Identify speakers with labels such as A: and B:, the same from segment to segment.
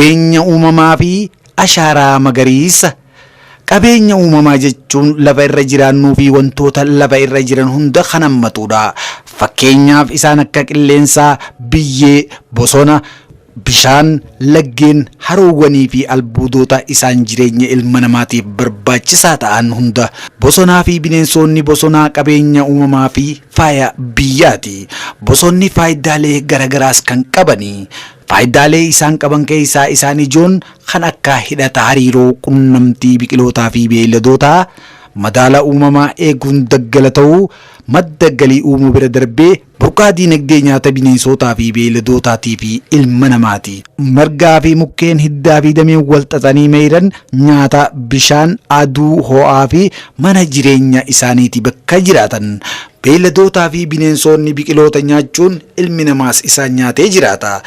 A: Qabeenya uumamaa fi ashaaraa magariisa. Qabeenya uumamaa jechuun lafa irra jiraannuu fi wantoota lafa irra jiran hunda kan hammatudha. Fakkeenyaaf isaan akka qilleensaa, biyyee, bosona, bishaan, laggeen, haroowwanii fi albuudota isaan jireenya ilma namaatiif barbaachisaa ta'an hunda. Bosonaa fi bineensonni bosonaa qabeenya uumamaa fi faaya biyyaati. Bosonni faayidaalee garagaraas kan qabani. Faayidaalee isaan qaban keessaa isaan ijoon kan akka hidhata hariiroo qunnamtii biqilootaa fi beeyladootaa, madaala uumamaa eeguun daggala ta'uu, madda galii uumuu bira darbee burqaa diinagdee nyaata bineensotaa fi beeyladootaatii fi ilma namaati. Margaa fi mukkeen hiddaa fi dameen wal xaxanii meeyran nyaata, bishaan, aduu, ho'aa fi mana jireenya isaaniiti bakka jiraatan. Beeyladootaa fi bineensonni biqiloota nyaachuun ilmi namaas isaan nyaatee jiraata.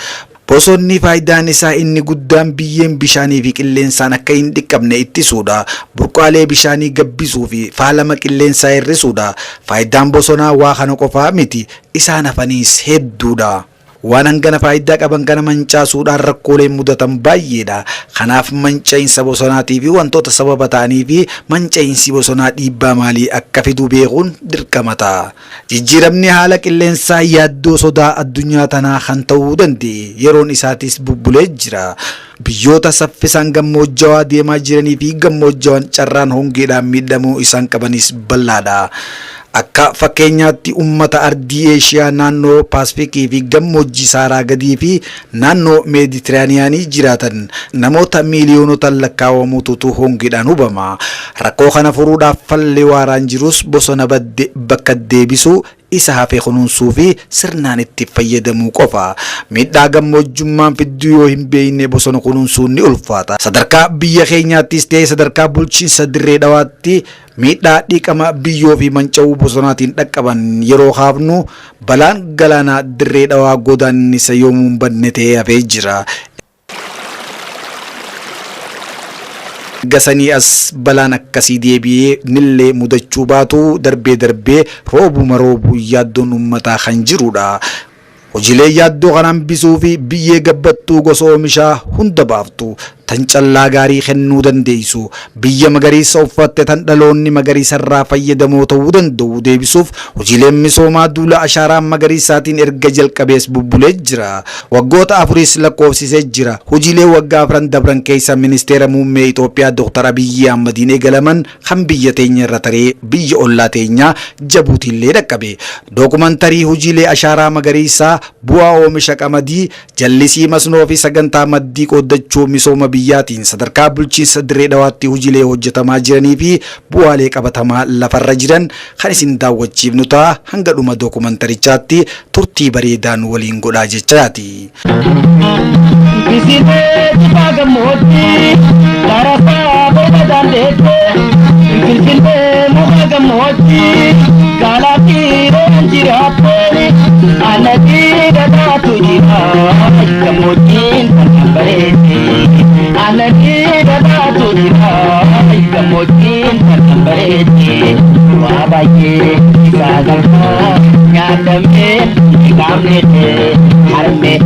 A: Bosonni faayidaan isaa inni guddaan biyyeen bishaanii fi qilleensaan akka hin dhiqamne ittisuudha. Burqaalee bishaanii gabbisuu fi faalama qilleensaa hir'isuudha. Faayidaan bosonaa waa kana qofaa miti. Isaan hafaniis hedduudha. Waan hangana faayidaa qaban kana mancaasuudhaan rakkooleen mudatan baay'eedha. Kanaaf manca'iinsa bosonaatii fi wantoota sababa ta'anii fi manca'iinsi bosonaa dhiibbaa maalii akka fidu beekuun dirqama ta'a. Jijjiiramni haala qilleensaa yaaddoo sodaa addunyaa tanaa kan ta'uu danda'e yeroon isaatis bubbulee jira. Biyyoota saffisaan gammoojjawaa deemaa jiranii fi gammoojjawaan carraan hongeedhaan miidhamuu isaan qabanis bal'aadha. Akka fakkeenyaatti uummata ardii Eeshiyaa naannoo Paasifikii fi gammoojjii Saaraa gadii fi naannoo Meeditiraaniyaanii jiraatan namoota miiliyoonotaan lakkaa'amutu hongeedhaan hubama. Rakkoo kana furuudhaaf falli waaraan jirus bosona badde bakka deebisuu, isa hafe kunuunsuu fi sirnaan itti fayyadamuu qofa. Miidhaa gammoojjummaan fidduu yoo hin beekne bosona kunuunsuun ni ulfaata. Sadarkaa biyya keenyaattis ta'e sadarkaa bulchiinsa Dirree Dhawaatti miidhaa dhiqama biyyoo fi manca'uu bosonaatiin dhaqqaban yeroo kaafnu balaan galaanaa Dirree Dhawaa godaannisa yoomuu hin badne ta'ee hafee jira. Gasanii as balaan akkasii deebi'ee nillee mudachuu baatu darbee darbee roobuma roobuu yaaddoon uummataa kan jirudha. Hojiilee yaaddoo kana hambisuu fi biyyee gabbattuu gosa oomishaa hunda baaftu tan callaa gaarii kennuu dandeessu biyya magariisa uffatte tan dhaloonni magariisa irraa fayyadamoo ta'uu danda'u deebisuuf hojiileen misoomaa duula ashaaraa magariisaatiin erga jalqabees bubbulee jira. Waggoota afuris lakkoofsisee jira. Hojiilee waggaa afran dabran keessa ministeera muummee Itoophiyaa Dr. Abiyyi Ahmadiin eegalaman kan biyya teenya irra taree biyya ollaa teenyaa Jabuutiillee dhaqqabe. Dookumantarii hojiilee ashaaraa magariisaa bu'aa oomisha qamadii, jallisii masnoo fi sagantaa maddii qooddachuu misooma biyyaatiin sadarkaa bulchiinsa Dirree Dhawaatti hojiilee hojjetamaa jiranii fi bu'aalee qabatamaa lafarra jiran kan isin daawwachiifnu ta'a. Hanga dhuma dookumantarichaatti turtii bareedaan waliin godhaa jechaati.
B: Bisillee cufaa gammoojjii barataa booda daandeessee Finfinnee muka gammoojjii gaalaatii re'an jiraattee aannatii dhadhaatu jira gammoojjiin kan bareedde aannatii dhadhaatu jira gammoojjiin kan bareedde waa baay'ee isaa galfaa nyaatamee qaamnee harmee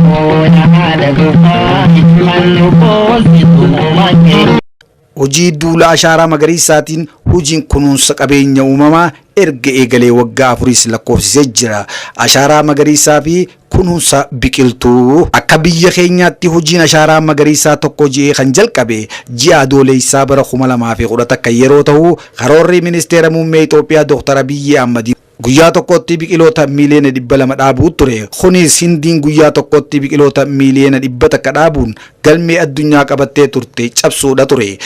B: haadha gofaa kan nu boonsitu uumaan.
A: Hojii duula ashaaraa magariisaatiin hojiin kunuunsa qabeenya uumamaa erga eegalee waggaa afuris lakkoofsisee jira. Ashaaraa magariisaa fi kunuunsa biqiltuu. Akka biyya keenyaatti hojiin ashaaraa magariisaa tokko ji'ee kan jalqabe ji'a Adoolessaa bara 2011 yeroo ta'u karoorri ministeera muummee Itoophiyaa Dr. Abiyyi Ahmad guyyaa tokkotti biqiloota miiliyoona 200 dhaabuu ture. Kunis Hindiin guyyaa tokkotti biqiloota miiliyoona 100 dhaabuun galmee addunyaa qabattee turte cabsuudha ture.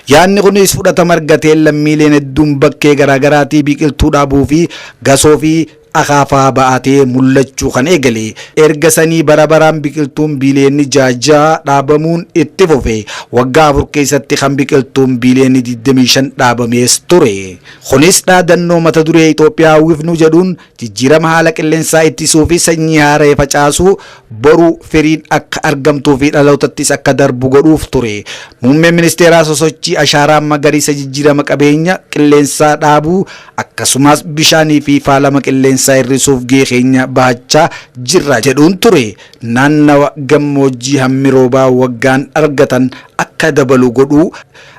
A: Yaadni kunis fudhatama argatee lammiileen hedduun bakkee garaagaraatii biqiltuu dhaabuu fi gasoo fi akaafaa ba'atee mul'achuu kan eegale. Erga sanii bara baraan biqiltuun biiliyoonni 6 dhaabamuun itti fufe. Waggaa afur keessatti kan biqiltuun biiliyoonni 25 dhaabamees ture. Kunis dhaadannoo mata duree Itoophiyaa uwwifnu jedhuun jijjiirama haala qilleensaa ittisuu fi sanyii haaraa facaasuu boru firiin akka argamtuu fi dhalootattis akka darbu godhuuf ture. Muummeen ministeeraa sosochii ashaaraa magariisa jijjiirama qabeenya qilleensaa dhaabuu akkasumas bishaanii fi faalama qilleensaa qilleensaa hir'isuuf gahee keenya bahachaa jirra jedhuun ture. Naannawa gammoojjii hammi roobaa waggaan argatan akka dabalu godhuu,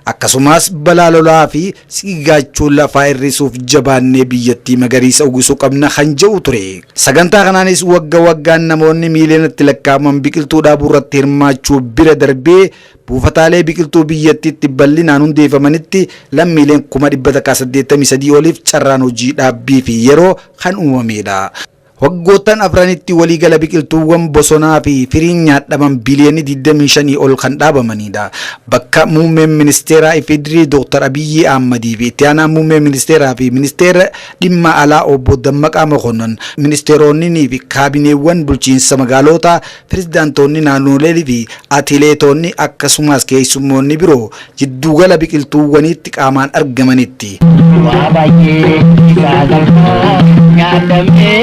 A: akkasumas balaa lolaa fi sigigaachuu lafaa hir'isuuf jabaannee biyyattii magariisa uwwisuu qabna kan jedhu ture. Sagantaa kanaanis wagga waggaan namoonni miiliyoonatti lakkaa'aman biqiltuu dhaabuu irratti hirmaachuu bira darbee buufataalee biqiltuu biyyattiitti bal'inaan hundeeffamanitti lammiileen 183,000 oliif carraan hojii dhaabbii fi yeroo kan uumamedha. Waggoottan afranitti waliigala biqiltuuwwan bosonaa fi firiin nyaadhaman biliyoonni 25 ol kan dhaabamanidha. Bakka muummeen ministeeraa IFDR Dr. Abiyyi Ahmadii fi itti aanaa muummee ministeeraa fi ministeera dhimma alaa obbo Dammaqaa Mokonnon, ministeeronni fi kaabineewwan bulchiinsa magaalotaa, pirezidaantoonni naannolee fi atileetonni akkasumas keessummoonni biroo jiddugala biqiltuuwwaniitti qaamaan argamanitti.
B: Waa baay'ee isaa galfaa nyaatamee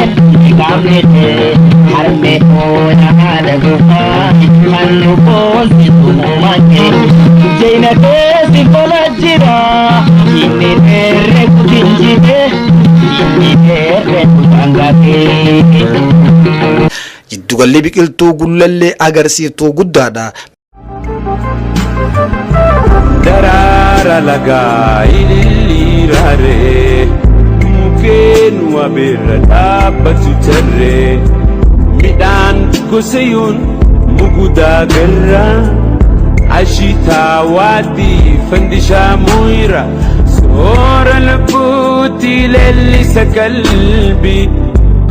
B: qaamni kee harmee koo nyaata gufaa kan nu boonsitu uumaan kee jeena keessi tola jira inni dheeree kutin jide inni dheeree kutan gatee.
A: Jiddugalli biqiltuu Gullallee agarsiiftuu guddaadha.
C: Daraara lagaa ililliiraaree mukkeen wabeerra dhaabbatu tarree midhaan gosayuun mugudaa garraa ashitaa waadii fandishaa muyra soora lubbuutti leellisa qalbii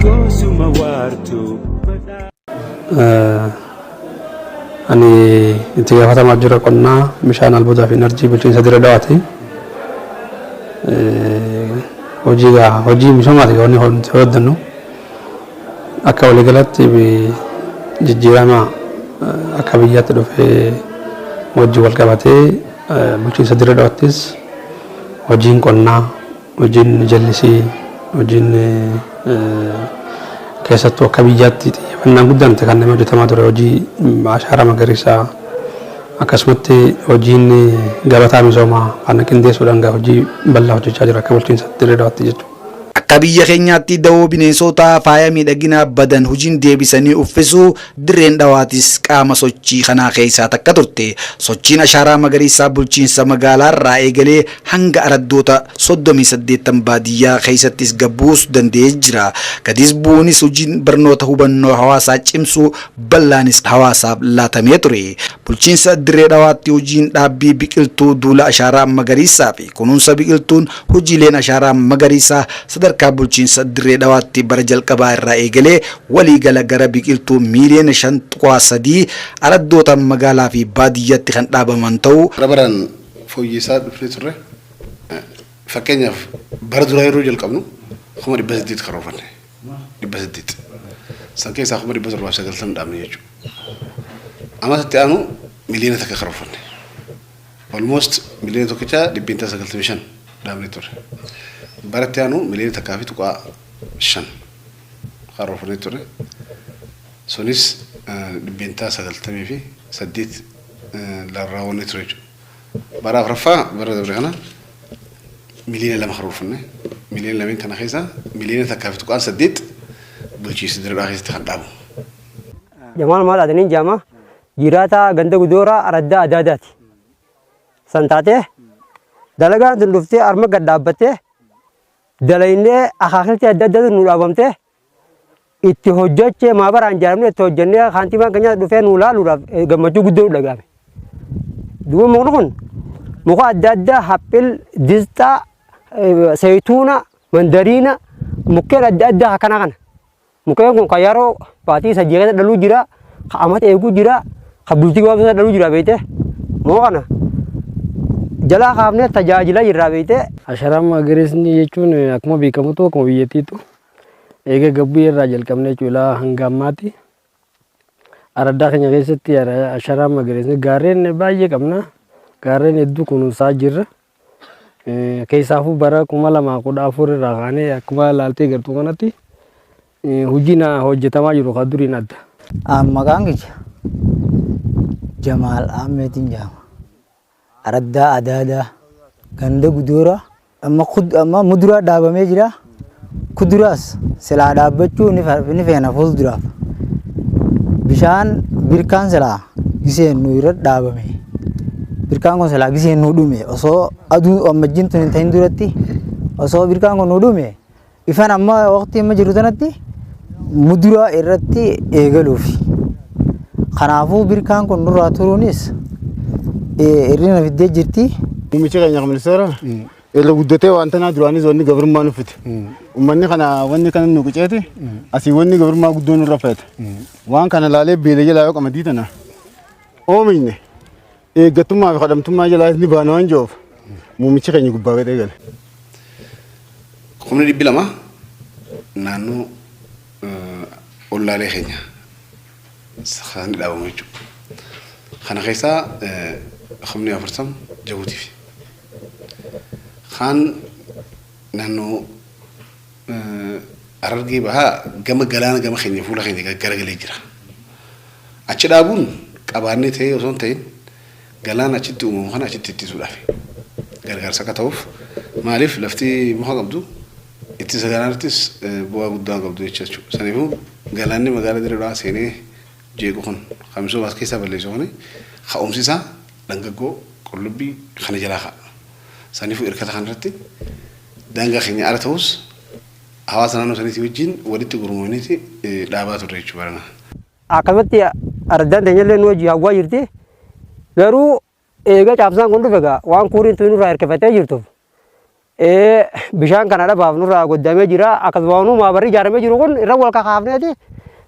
C: goosuma waartuu.
D: Ani itti gaafatamaa jira qonnaa, bishaan, albuudaa fi enerjii bulchiinsa Dirree Dhawaati. Hojii gaa hojii misoomaati wanni hojjennu. Akka waliigalatti jijjiirama akka biyyaatti dhufee wajjin wal qabatee bulchiinsa Dirree Dhawaattis hojiin qonnaa, hojiin jallisii, hojiin keessattuu akka biyyaatti xiyyeeffannaan guddaan kan nama hojjetamaa ture hojii ashaaraa magariisaa, akkasumatti hojiin gabataa misoomaa kana qindeessuudhaan hojii bal'aa hojjechaa jira akka bulchiinsa Dirree Dhawaatti jechuudha.
A: Akka biyya keenyaatti dawoo bineensotaa faaya miidhaginaa badan hojiin deebisanii uffisuu Dirreen Dhawaatis qaama sochii kanaa keessaa takka turte. Sochiin ashaaraa magariisaa bulchiinsa magaalaarraa eegalee hanga araddoota 38 baadiyyaa keessattis gabbuus danda'ee jira. Gadis bu'uunis hojiin barnoota hubannoo hawaasaa cimsuu bal'aanis hawaasaaf laatamee ture. Bulchiinsa Dirree Dhawaatti hojiin dhaabbii biqiltuu duula ashaaraa magariisaa fi kunuunsa biqiltuun hojiileen ashaaraa magariisaa sadarkaa bulchiinsa Dirree Dhawaatti bara jalqabaa irraa eegalee waliigala gara biqiltuu miiliyoona 5.3 araddoota magaalaa fi baadiyyaatti kan dhaabaman ta'uu.
E: Bara baraan fooyyessaa dhufnee turre. Fakkeenyaaf, bara duraa yeroo jalqabnu 800,000 karoorfanne. 800. San keessaa 790,000 dhaabne jechuudha. Amatatti aanu 1 million karoorfanne. Almost 1 miliyona 95% dhaabne ture. Baratti aanu 1.5 million karoorfannee ture. Sunis 98% raawwannee ture jechuudha. Bara afuraffaa, bara dabre kana, 2 miliyoona karoorfanne. Miliyoona lameen kana keessa 1.8 million bulchiinsa Dirree Dhawaa keessatti kan dhaabu.
F: Jamaal maal adaniin jaama jiraata ganda Gudoora araddaa Adaadaati. San taatee dalagaan tun dhuftee arma gad dhaabbattee dalaynee akaakiltii adda addaatu nu dhaabamtee itti hojjechee maabaraan ijaaramnee itti hojjennee kaantibaan keenya dhufee nu laaluudhaaf gammachuu guddoo nu dhagahame. Duuba mukni kun muka adda addaa, haphil, disxaa, zayituuna, mandariina, mukkeen adda addaa akkana kana. Mukkeen kun kan yeroo baatii 3 keessa dhaluu jira, kan amata eeguu jira, kan bultii gabaabaa keessa dhaluu jira beekte. Moo kana jalaa kaafnee tajaajilaa jirra beekte.
G: Ashaaraan magariisni jechuun akkuma beekamutu akkuma biyyattiitu eega gabbii irraa jalqabne jechuudha hanga ammaatti. Araddaa keenya keessatti ashaaraan magariisni gaarreen baay'ee qabna. Gaarreen hedduu kunuunsaa jirra. Keessaafuu bara 2014 irraa kaanee akkuma ilaaltee gartuu kanatti hojiin hojjetamaa jiru kan duriin adda.
H: Maqaan kiyya Jamaal Ahmedin jedhama. Araddaa Adaadaa ganda Gudoora amma muduraa dhaabamee jira. Kuduraas silaa dhaabbachuu ni feena fuulduraaf. Bishaan birkaan silaa giseen nu irra dhaabame. Birkaan kun silaa giseen nu dhume osoo aduu ammajjiin tun hin ta'in duratti osoo birkaan kun nu dhume ifan amma waqtii amma jiru tanatti muduraa irratti eegaluufi. Kanaafuu birkaan kun nurraa turuunis hir'ina fiddee jirti.
I: Muummichi keenya ministeera irra guddatee waan tanaa duraanis wanni gabrummaa nu fite. Uummanni kana wanni kana nu qiceeti asii wanni gabrummaa guddoo nurra feete. Waan kana laalee beela jalaa yoo qamadii tana oomishne eeggattummaa fi kadhamtummaa jalaa ni baana waan jiruuf muummichi keenya gubbaa gadhee gale.
E: 200,000 naannoo ollaalee keenya kan dhaabamu jechuudha. Kana keessaa 40,000 Jabuutiif. Kaan naannoo Harargee bahaa gama galaana gama keenya fuula keenya garagalee jira. Achi dhaabuun qabaannee ta'ee osoo hin ta'in galaana achitti uumamu kana achitti ittisuudhaaf gargaarsa akka ta'uuf maaliif lafti muka qabdu ittisa galaanattis bu'aa guddaa qabdu jechuudha. Saniifuu galaanni magaalaa Dirree Dhawaa seenee jeequ kun kan misooma as keessaa balleessu kun ka'umsi isaa dhangaggoo qullubbii kana jalaa ka'a. Saniifuu hirkata kanarratti daangaa keenya ala ta'us hawaasa naannoo saniitii wajjin walitti gurmuuniiti dhaabaa turre jechuudha barana.
F: Akkasumatti araddaan teenyallee nu wajjin hawwaa jirti. Garuu eega caamsaan kun dhufe egaa waan kuuriin tun nurraa hirkifatee jirtuuf bishaan kana dhabaaf nurraa goddamee jira. Akkasuma waan maabarri ijaaramee jiru kun irra wal kakaafneeti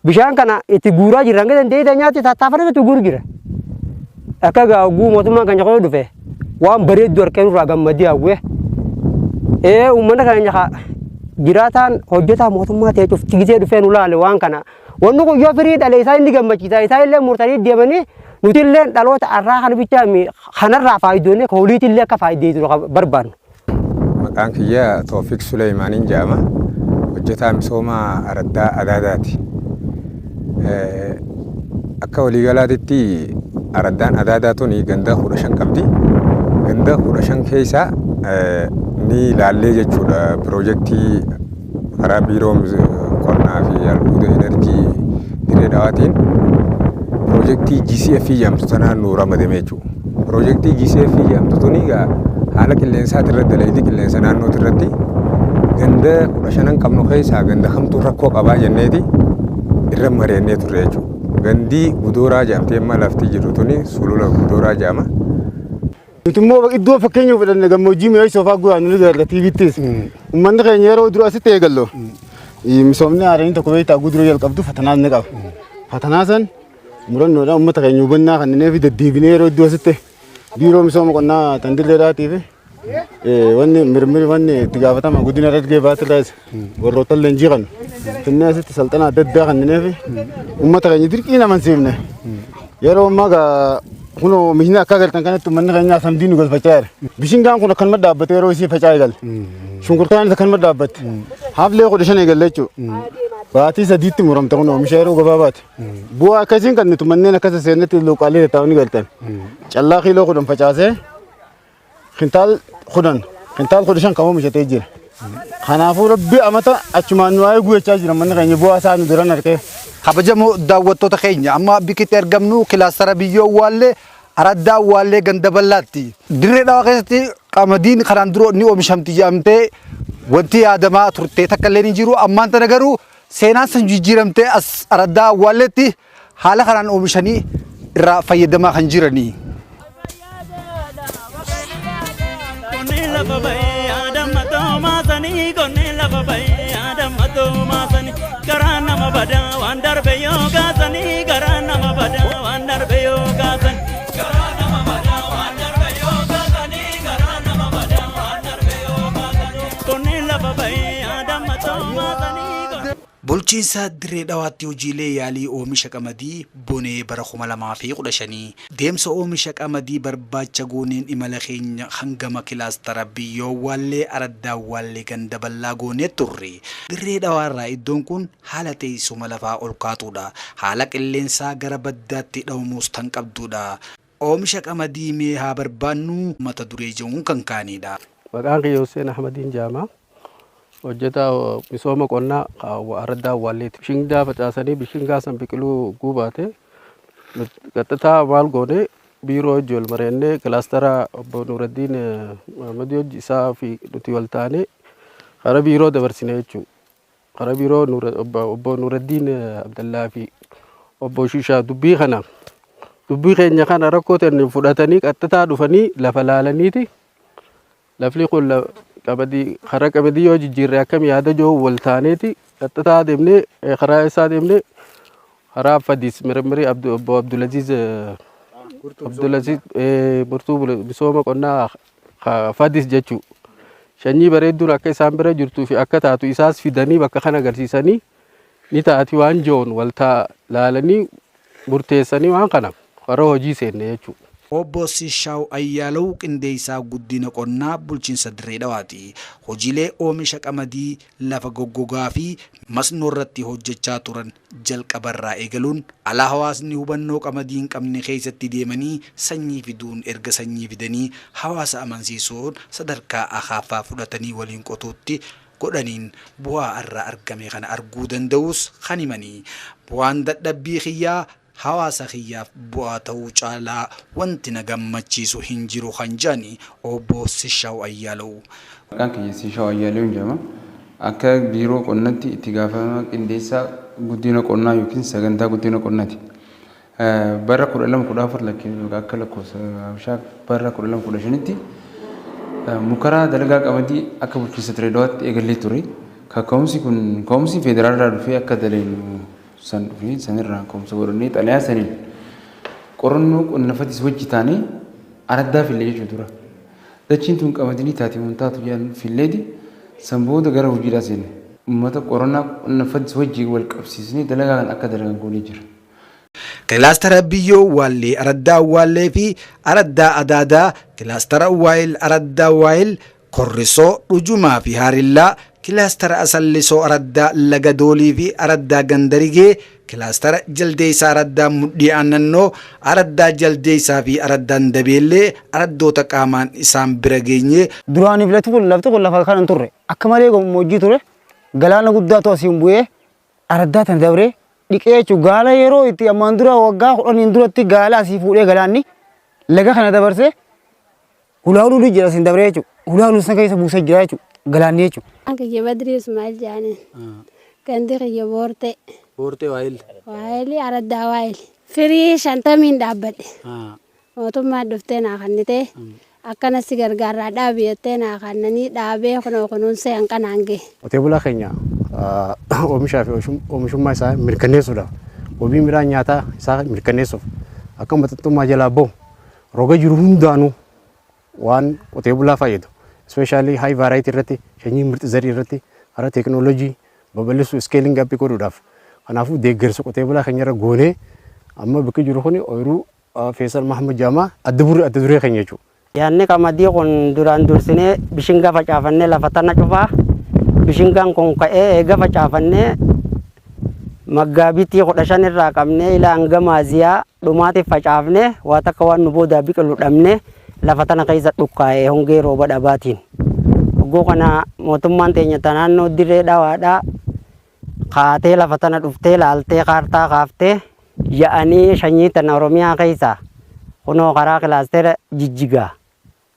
F: bishaan kana itti guuraa jirra hanga dandeenye teenyaatti tattaafanee itti guuru jira. Akka egaa hogguu mootummaan keenya kun dhufe waan bareedduu harkee nurraa gammadee hawwee uummanni keenya jiraataan hojjetaa mootummaa ta'e cufti gisee dhufee nu laale waan kana. Wanni kun yoo firii dhale isaan inni gammachiisa isaan illee murtanii deemanii nuti illee dhaloota arraa kana bichaa kanarraa faayidoonee ka holiitti illee akka faayideetu barbaannu.
J: Maqaan kiyya Toofiq Suleeyimaaniin jedhama. Hojjetaa misoomaa araddaa Adaadaati. Akka waliigalaatitti araddaan Adaadaa tuni ganda 15 qabdi. Ganda 15 keessaa ni ilaallee jechuudha piroojeektii karaa biiroo qonnaa fi albuuda enerjii Dirree Dhawaatiin piroojeektii GCF jedhamtu tanaan nu ramadame jechuudha. Piroojeektii GCF jedhamtu tuni egaa haala qilleensaati irratti dalaydii qilleensa naannooti irratti ganda 15 qabnu keessaa ganda kamtuu rakkoo qabaa jenneeti irra mari'annee turre jechuudha. Gandi Gudooraa jedhamtee amma lafti jirru tuni sulula Gudooraa jedhama.
I: Nuti immoo iddoo fakkeenya fudhanne gammoojjii mi'eessoo fa'aa guraan nu garra TVttis. Uummanni keenya yeroo dura asitti eegallu misoomni haaraan tokko beektaa guduruu jalqabdu fatanaas ni qaba. Fatanaa san murannoodhaan uummata keenya hubannaa kanneen fi deddeebinee yeroo iddoo asitti biiroo misooma qonnaa tan Dirreedhaatii fi wanni mirmiri wanni itti gaafatama guddina Harargee Baatiirraas warroota leenjii kan finnee asitti salxana adda addaa kanneen fi uummata keenya dirqiin amansiifne. Yeroo ammaa gaa kunoo oomishni akka agartan kanatti uummanni keenya samdii nu galfachaa jira. Bishingaan kun akkanuma dhaabbatee yeroo isii faca'ee gale. Shunkurtaanis akkanuma dhaabbatte. Haflee 15 eegalle jechuudha. Baatii sadiitti muramte kun oomisha yeroo gabaabaati. Bu'aa akkasiin kan nuti manneen akkasa seennetti luuqaalee tattaa'uu ni galtan. Callaa kiiloo 10 facaasee kintaal 10 kintaal 15 kan oomishatee jira. Kanaafuu rabbi amata achumaan nu haa eegu jechaa jira manni keenya bu'aa isaa nu daran harkee.
A: Kabajamoo daawwattoota keenya amma bikkitti argamnu kilaastara biyyoo Awwaallee araddaa Awwaallee ganda bal'aatti. Dirree Dhawaa keessatti qamadiin kanaan dura ni oomishamti jedhamtee wanti yaadamaa turte takka illee ni jiru. Ammaan tana garuu seenaan sun jijjiiramtee as araddaa Awwaalleetti haala kanaan oomishanii irraa fayyadamaa kan jiranii.
K: Qonnee lafa bahee adammatoo maasanii qonnee lafa bahee adammatoo maasanii garaa nama badaa waan darbe yoo kaasanii garaa nama badaa waan darbe yoo kaasanii. Garaa nama badaa waan darbe yoo kaasanii garaa nama badaa waan darbe yoo kaasanii qonnee lafa bahee adammatoo maasanii.
A: Bulchiinsa Dirree Dhawaatti hojiilee yaalii oomisha qamadii bonee bara 2015 deemsa oomisha qamadii barbaacha gooneen imala keenya hangama kilaastara Biyyoo Awwaallee araddaa Awwaallee ganda bal'aa goonee turre. Dirree Dhawaarraa iddoon kun haala teessuma lafaa olkaatuudha. Haala qilleensaa gara baddaatti dhawamuus tan qabduudha. Oomisha qamadii mee haa barbaannu mata duree jedhuun kan kaanedha.
D: Maqaan kiyya Hussein Ahmadiin jedhama.
L: Hojjetaa misooma qonnaa araddaa Awwaalleeti. Bishingaa facaasanii bishingaa san biqiluu gubaate qaxxitaa maal goone biiroo hojii wal mari'annee kilaastara obbo Nuuraddiin Mahamadii hojii isaa fi nuti wal taanee karaa biiroo dabarsine jechuudha. Karaa biiroo obbo Nuuraddiin Abdallaa fi obbo Shishaa dubbii kana dubbii keenya kana rakkoo ta'e fudhatanii qaxxitaa dhufanii lafa laalaniiti lafli kun qamadii karaa qamadii yoo jijjiirre akkam yaada jiru wal taaneeti qaxxitaa deemnee karaa isaa deemnee karaa Fadis mirmirii obbo Abdulaziz Abdulaziz murtuu misooma qonnaa Fadis jechuu sanyii bareedduun akka isaan bira jirtuu fi akka taatu isaas fidanii bakka kana agarsiisanii ni taati waan jiruun wal laalanii murteessanii waan kana karaa hojii seenne jechuudha.
A: Obbo Sishaw Ayyaalaw qindeessaa guddina qonnaa bulchiinsa Dirree Dhawaati. Hojiilee oomisha qamadii lafa goggogaa fi masnoo irratti hojjechaa turan jalqabarraa eegaluun alaa hawaasni hubannoo qamadii hin qabne keessatti deemanii sanyii fiduun erga sanyii fidanii hawaasa amansiisuun sadarkaa akaafaa fudhatanii waliin qotuutti godhaniin bu'aa irraa argame kana arguu danda'us kan himanii bu'aan dadhabbii kiyyaa hawaasa kiyyaaf bu'aa ta'uu caalaa wanti na gammachiisu hin jiru kan jedhani obbo Sishaw Ayyaalaw.
M: Maqaan kiyya Sishaw Ayyaalaw jedhama. Akka biiroo qonnaatti itti gaafatama qindeessaa guddina qonnaa yookiin sagantaa guddina qonnaati. Bara 2014 akka lakkoofsa Habashaa bara 2015tti mukaraa dalagaa qamadii akka bulchiinsa Dirree Dhawaatti eegallee ture. Kaka'umsi kun ka'umsi federaalirraa dhufee akka daleenu san dhufee sanirraa ka'umsa godhannee xalayaa saniin qorannoo qonna Fadis wajji taanee araddaa fillee jechuu dura. Dachiin tun qamadii taate mun taatu jedhan filleeti san booda gara hojiidhaa seenne. Uummata qorannaa qonna Fadis wajji wal qabsiisnee dalagaa kan akka dalagan goonee jira.
A: Kilaastara biyyoo Waallee Araddaa Waallee fi Araddaa Adaadaa, Kilaastara Waayil Araddaa Waayil, Korrisoo Dhujumaa fi Haarillaa, Kilaastara Asallisoo Araddaa Laga Doolii fi Araddaa Gandarigee, Kilaastara Jaldeessaa Araddaa Mudhii Aannannoo, Araddaa Jaldeessaa fi Araddaan Dabeellee araddoota qaamaan isaan bira geenye.
N: Duraaniif lafti kun lafa kana hin turre. Akka malee gammoojjii ture. Galaana guddaatu asiin bu'ee araddaa tan dabree dhiqee jechuun gaala yeroo itti ammaan dura waggaa 10 duratti gaala asii fuudhee galaanni laga kana dabarsee hulaa huluu jira asiin dabree jechuudha. Hulaa huluu sana keessa buusee jira jechuudha galaanni jechuudha.
O: Kiyya Badrii Ismail jedhaniin. Gandi kiyya Boortee.
L: Boortee Waayil.
O: Waayil Araddaa Waayil. Firii 50 dhaabbadhe. Mootummaan dhuftee naa kennitee akkanas si gargaarraa dhaabi jettee naa kennanii dhaabee kunoo kunuunsee hanqanaan gahe.
P: Qotee bulaa keenya oomishaa fi oomishummaa isaa mirkaneessuudhaaf wabii midhaan nyaataa isaa mirkaneessuuf akka maxxantummaa jalaa bahu roga jiru hundaanuu waan qotee bulaa fayyadu especially high variety irratti sanyii mirxi zarii irratti karaa teekinooloojii babal'isuu scaling up godhuudhaaf kanaafuu deeggarsa qotee bulaa keenya irra goonee amma bakki jiru kuni ooyiruu Feesal Mahamad Jaamaa adda burree adda duree keenya jechuudha.
F: Yaadni qamadii kun duraan dursinee bishingaa facaafannee lafa tana cufaa bishingaan kun ka'ee eega facaafannee maggaabitii 15 irraa qabnee ilaa hanga maaziyaa dhumaatiif facaafnee waa takka waan nu boodaa biqilu dhabnee lafa tana keessa dhukkaa'ee hongee rooba dhabaatiin. Hogguu kana mootummaan teenya ta naannoo Dirree Dhawaadhaa kaatee lafa tana dhuftee laaltee kaartaa kaaftee ya'anii sanyii tana Oromiyaa keessaa kunoo karaa kilaastera Jijjigaa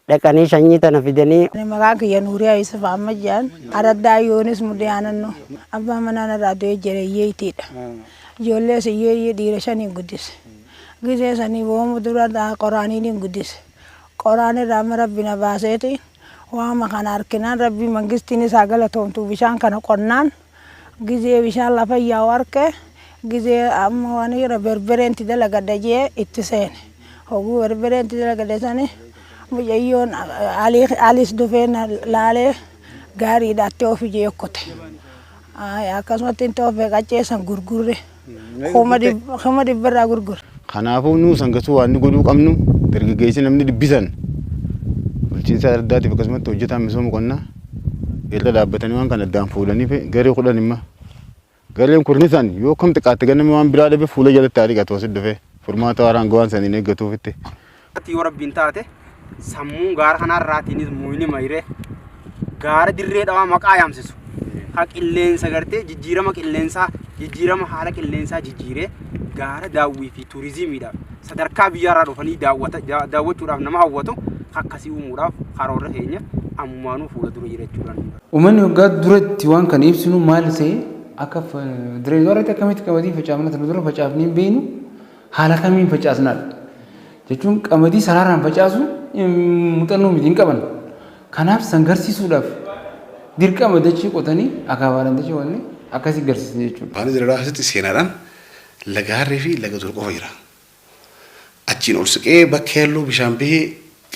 F: dhaqanii sanyii tana fidanii.
Q: Maqaan kiyya Nuuriyaa Yusuf Ahmad jedhan Araddaa Yoonis Mudhii Aanannoo. Abbaa manaa narraa du'ee jira hiyyeeytiidha. Ijoollee hiyyeeyyii dhiira shaniin guddise. Gisee sanii boomu dura qoraaniin guddise. Qoraan irraa amma rabbi na baaseeti waama kana harkinaan rabbi mangistiin isaa galatoomtu bishaan kana qonnaan gizee bishaan lafa yaa'u harke gizee amma waan jira berbereenti dalagadha jee itti seene. Hoguu berbereenti dalagadhe sani mucayyoon alis dhufee na laalee gaariidha itti ofi jee okkote. Akkasumatti itti ofee qacceessan gurgurre. 100,000 irraa gurgurre.
I: Kanaafuu nuu sangasuu waan nu godhuu qabnu dargaggeessi namni dhibbisan bulchiinsa addaatiif akkasumatti hojjetaan misooma qonnaa irra dhaabbatanii waan kana addaan fuudhanii garee 10 imma gareen kurnisan yoo kam xiqqaatte ganama waan biraa dhabe fuula jalatti haa dhiqatu asitti dhufee furmaata waaraan gowaan saniin eeggatuufitti.
R: Yoo rabbiin taate sammuun gaara kanarraatiinis muyni mayree gaara Dirree Dhawaa maqaa yaamsisu. Haa qilleensa gartee jijjiirama qilleensaa jijjiirama haala qilleensaa jijjiiree gaara daawwii fi turizimiidhaaf sadarkaa biyyaarraa dhufanii daawwachuudhaaf nama hawwatu akkasii uumuudhaaf karoora keenya ammaanuu fuula dura jira jechuudha.
M: Uummanni waggaa duratti waan kana ibsinu maal ta'e akka dirree irratti akkamitti qamadii facaafna tana dura facaafnee hin beeknu haala kamiin facaasnaadha. Jechuun qamadii sararaan facaasu muuxannoo miti hin qaban. Kanaaf san garsiisuudhaaf dirqama dachee qotanii akaabaadhaan dachee qotanii akkasii garsiisne jechuudha.
E: Afaan Dirree keessatti seenaadhaan laga Harree fi laga Dur qofa jira. Achiin ol siqee bakka yalluu bishaan bahee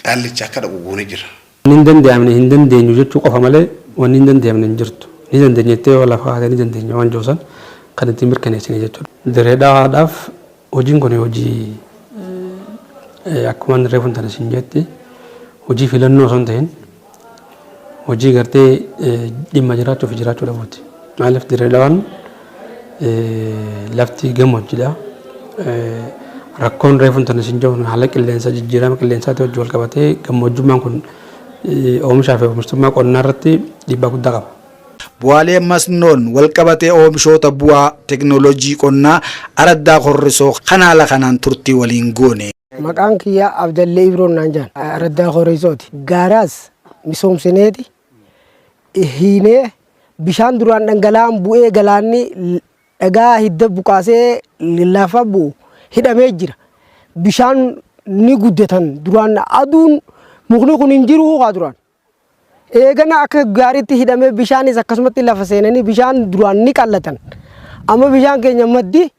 E: qaallicha akka dhaqu goonee jira.
D: Wanni hin danda'amne hin dandeenyu jechuu qofa malee wanni hin danda'amne hin jirtu. Ni dandeenya jettee yoo lafa kaatee ni dandeenya waan jiru san kan ittiin mirkaneessine jechuudha. Dirree Dhawaadhaaf hojiin kun hojii akkuma inni reefu tana siin jetti hojii filannoo osoo hin ta'in hojii gartee dhimma jiraachuu fi jiraachuu dhabuuti. Maaliif Dirree Dhawaan lafti gammoojjiidha. Rakkoon reefu tana siin jedhu haala qilleensa jijjiirama qilleensaatii wajjin wal qabatee gammoojjummaan kun oomishaa fi oomishtummaa qonnaa irratti dhiibbaa guddaa qaba.
A: Bu'aalee masnoon walqabatee oomishoota bu'aa teeknooloojii qonnaa araddaa Korrisoo kan haala kanaan turtii waliin goone.
S: Maqaan kiyya Abdallee Ibroon naan jedhan. Araddaa Korrisooti. Gaaraas misoomsineeti hiinee bishaan duraan dhangala'aan bu'ee galaanni dhagaa hidda buqaasee lafa bu'u hidhamee jira. Bishaan ni guddatan duraan aduun mukni kun hin jiru haa duraan. Eegana akka gaariitti hidhamee bishaanis akkasumatti lafa seenanii bishaan duraan ni qallatan. Amma bishaan keenya maddi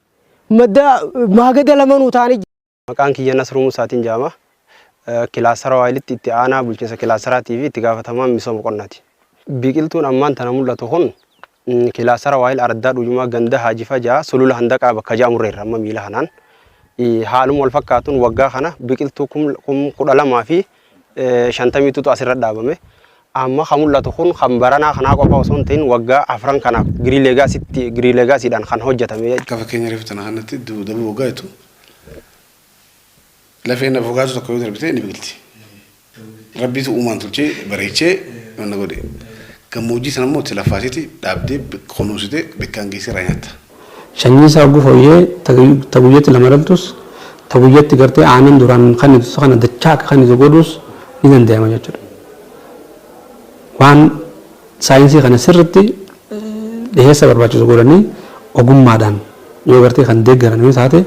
S: madda maagada lamanuu ta'anii
R: Maqaan kiyya Nasruu Musaatiin jedhama. Kilaastara Waayilitti itti aanaa bulchiinsa kilaastaraatii fi itti gaafatamaa misooma qonnaati. Biqiltuun ammaan tana mul'atu kun kilaastara Waayil Araddaa Dhujumaa ganda Haaji Fajaa sulula Handaqaa bakka jedhamurreerra amma miila kanaan. Haaluma wal fakkaatuun waggaa kana biqiltuu 12,050tu asirra dhaabame. Amma kan mul'atu kun kan baranaa kanaa qofa osoo hin ta'in waggaa afran kanaaf Green Legacydhaan kan hojjetame.
E: Akka fakkeenya reefu tana kanatti daboo waggaa jettu lafeen avokaatoo tokko yoo darbite ni biqilti. Rabbiitu uumaan tolchee bareechee wanna godhe. Gammoojjii sana immoo itti laffaaseeti dhaabdee kunuunsitee bikkaan geessee irraa nyaatta.
D: Sanyii isaa hogguu fooyyee ta guyyatti lama dhaltus ta guyyatti gartee aanan duraan kennitu kana dachaa akka kennitu godhuus ni danda'ama jechuudha. Waan saayinsii kana sirritti dhiheessa barbaachisu godhanii ogummaadhaan yoo gartee kan deeggaran yoo taate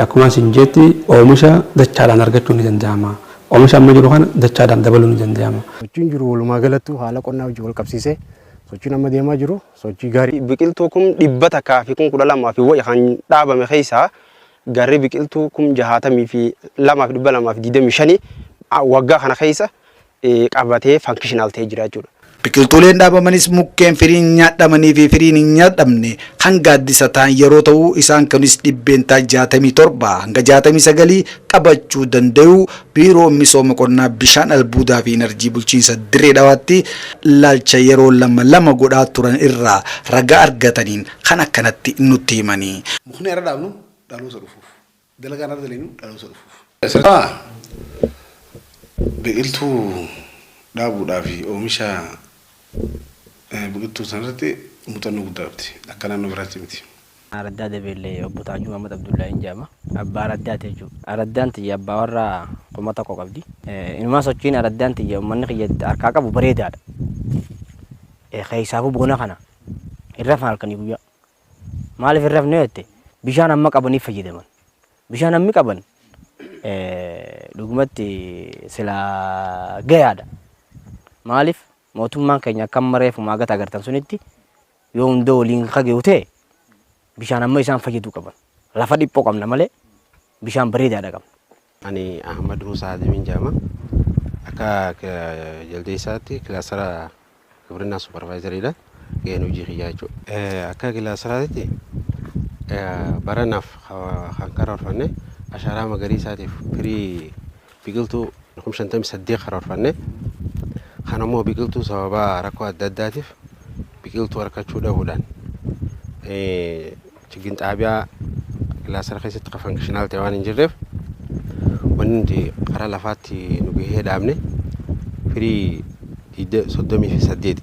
D: akkuma isin jetti oomisha dachaadhaan argachuun ni danda'ama. Oomisha amma jiru kana dachaadhaan dabaluun ni danda'ama.
P: Sochiin jiru walumaa galattuu haala qonnaa wajjin wal qabsiisee sochiin amma deemaa jiru sochii gaarii.
R: Biqiltuu 112,000 fi wayi kan dhaabame keessaa garri biqiltuu 62,225 waggaa kana keessa qabatee functional ta'ee jira jechuudha.
A: Biqiltuuleen dhaabamanis mukkeen firiin nyaadhamanii fi firiin hin nyaadhamne kan gaaddisa ta'an yeroo ta'u isaan kunis 67% hanga 69 qabachuu danda'u Biiroo Misooma Qonnaa Bishaan Albuudaa fi Inarjii Bulchiinsa Dirree Dhawaatti laalcha yeroo lama lama godhaa turan irraa ragaa argataniin kan akkanatti nutti himanii.
E: Mukni har'a dhaabnu dhaloota dhufuuf. Dalagaan har'a dalagnu dhaloota dhufuuf. Sirba biqiltuu dhaabuudhaa fi oomisha biqiltuu sanarratti muuxannoo guddaa qabdi. Akka naannoo biraatti miti.
T: Araddaa Dabeellee obbo Taajuu Mahammad Abdullaahiin jedhama. Abbaa araddaati jechuudha. Araddaan tiyya abbaa warra 1000 qabdi. Inumaa sochiin araddaan tiyya uummanni kiyya harkaa qabu bareedaadha. Keessaafuu bona kana hin rafan halkanii guyyaa. Maaliif hin rafne yoo jette bishaan amma qabaniif fayyadaman. Bishaan hammi qaban dhugumatti silaa gayaadha. Maaliif mootummaan keenya akka amma reefu maagata agartan sunitti yoo hunda waliin kage'u ta'e bishaan amma isaan fayyaduu qaban. Lafa dhiphoo qabna malee bishaan bareedaadha qabna.
U: Ani Ahmad Musaa Adamiin jedhama. Akka jaldeessaatti kilaastara gibirinaa supervisoriidha. Gaheen hojii kiyyaa jechuudha. Akka kilaastaraatti baranaaf kan karoorfanne ashaaraa magariisaatiif firii biqiltuu 58,000 karoorfanne. Kan ammoo biqiltuu sababa rakkoo adda addaatiif biqiltuu argachuu dhabuudhaan chiggin xaabiyaa kilaastara keessatti kan functional ta'e waan hin jirreef wanni nuti karaa lafaatti nu gahee dhaabne firii 38.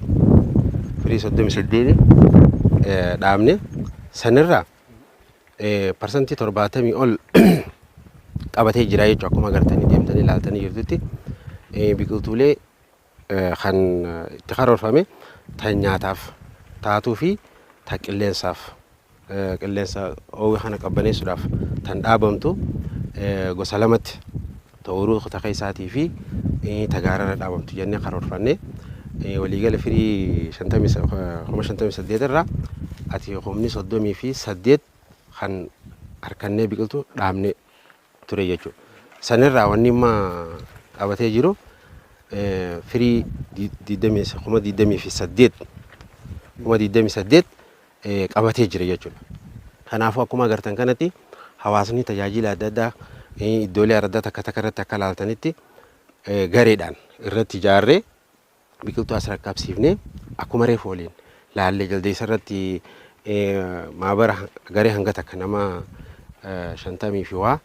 U: Firii 38 dhaabne sanirraa 70% ol qabatee jira jechuudha. Akkuma agartanii deemtanii ilaaltanii jirtutti biqiltuulee kan itti karoorfame tan nyaataaf taatuu fi ta qilleensaaf qilleensa oowwee kana qabbaneessuudhaaf tan dhaabamtu gosa lamatti, ta ooyiruu ta keessaatii fi ta gaararra dhaabamtu jennee karoorfanne. Waliigala firii 58,000 irraa ati 38,000 kan harkannee biqiltuu dhaabne ture jechuudha. Sanirraa wanni amma qabatee jiru firii 28,000 28,000 qabatee jira jechuudha. Kanaafuu akkuma agartan kanatti hawaasni tajaajila adda addaa iddoolee adda takka takka irratti akka ilaaltanitti gareedhaan irratti ijaarree biqiltuu as rakkabsiifnee, akkuma reefu waliin laallee jaldeessa irratti maabara garee hanga takka nama 50 fi waa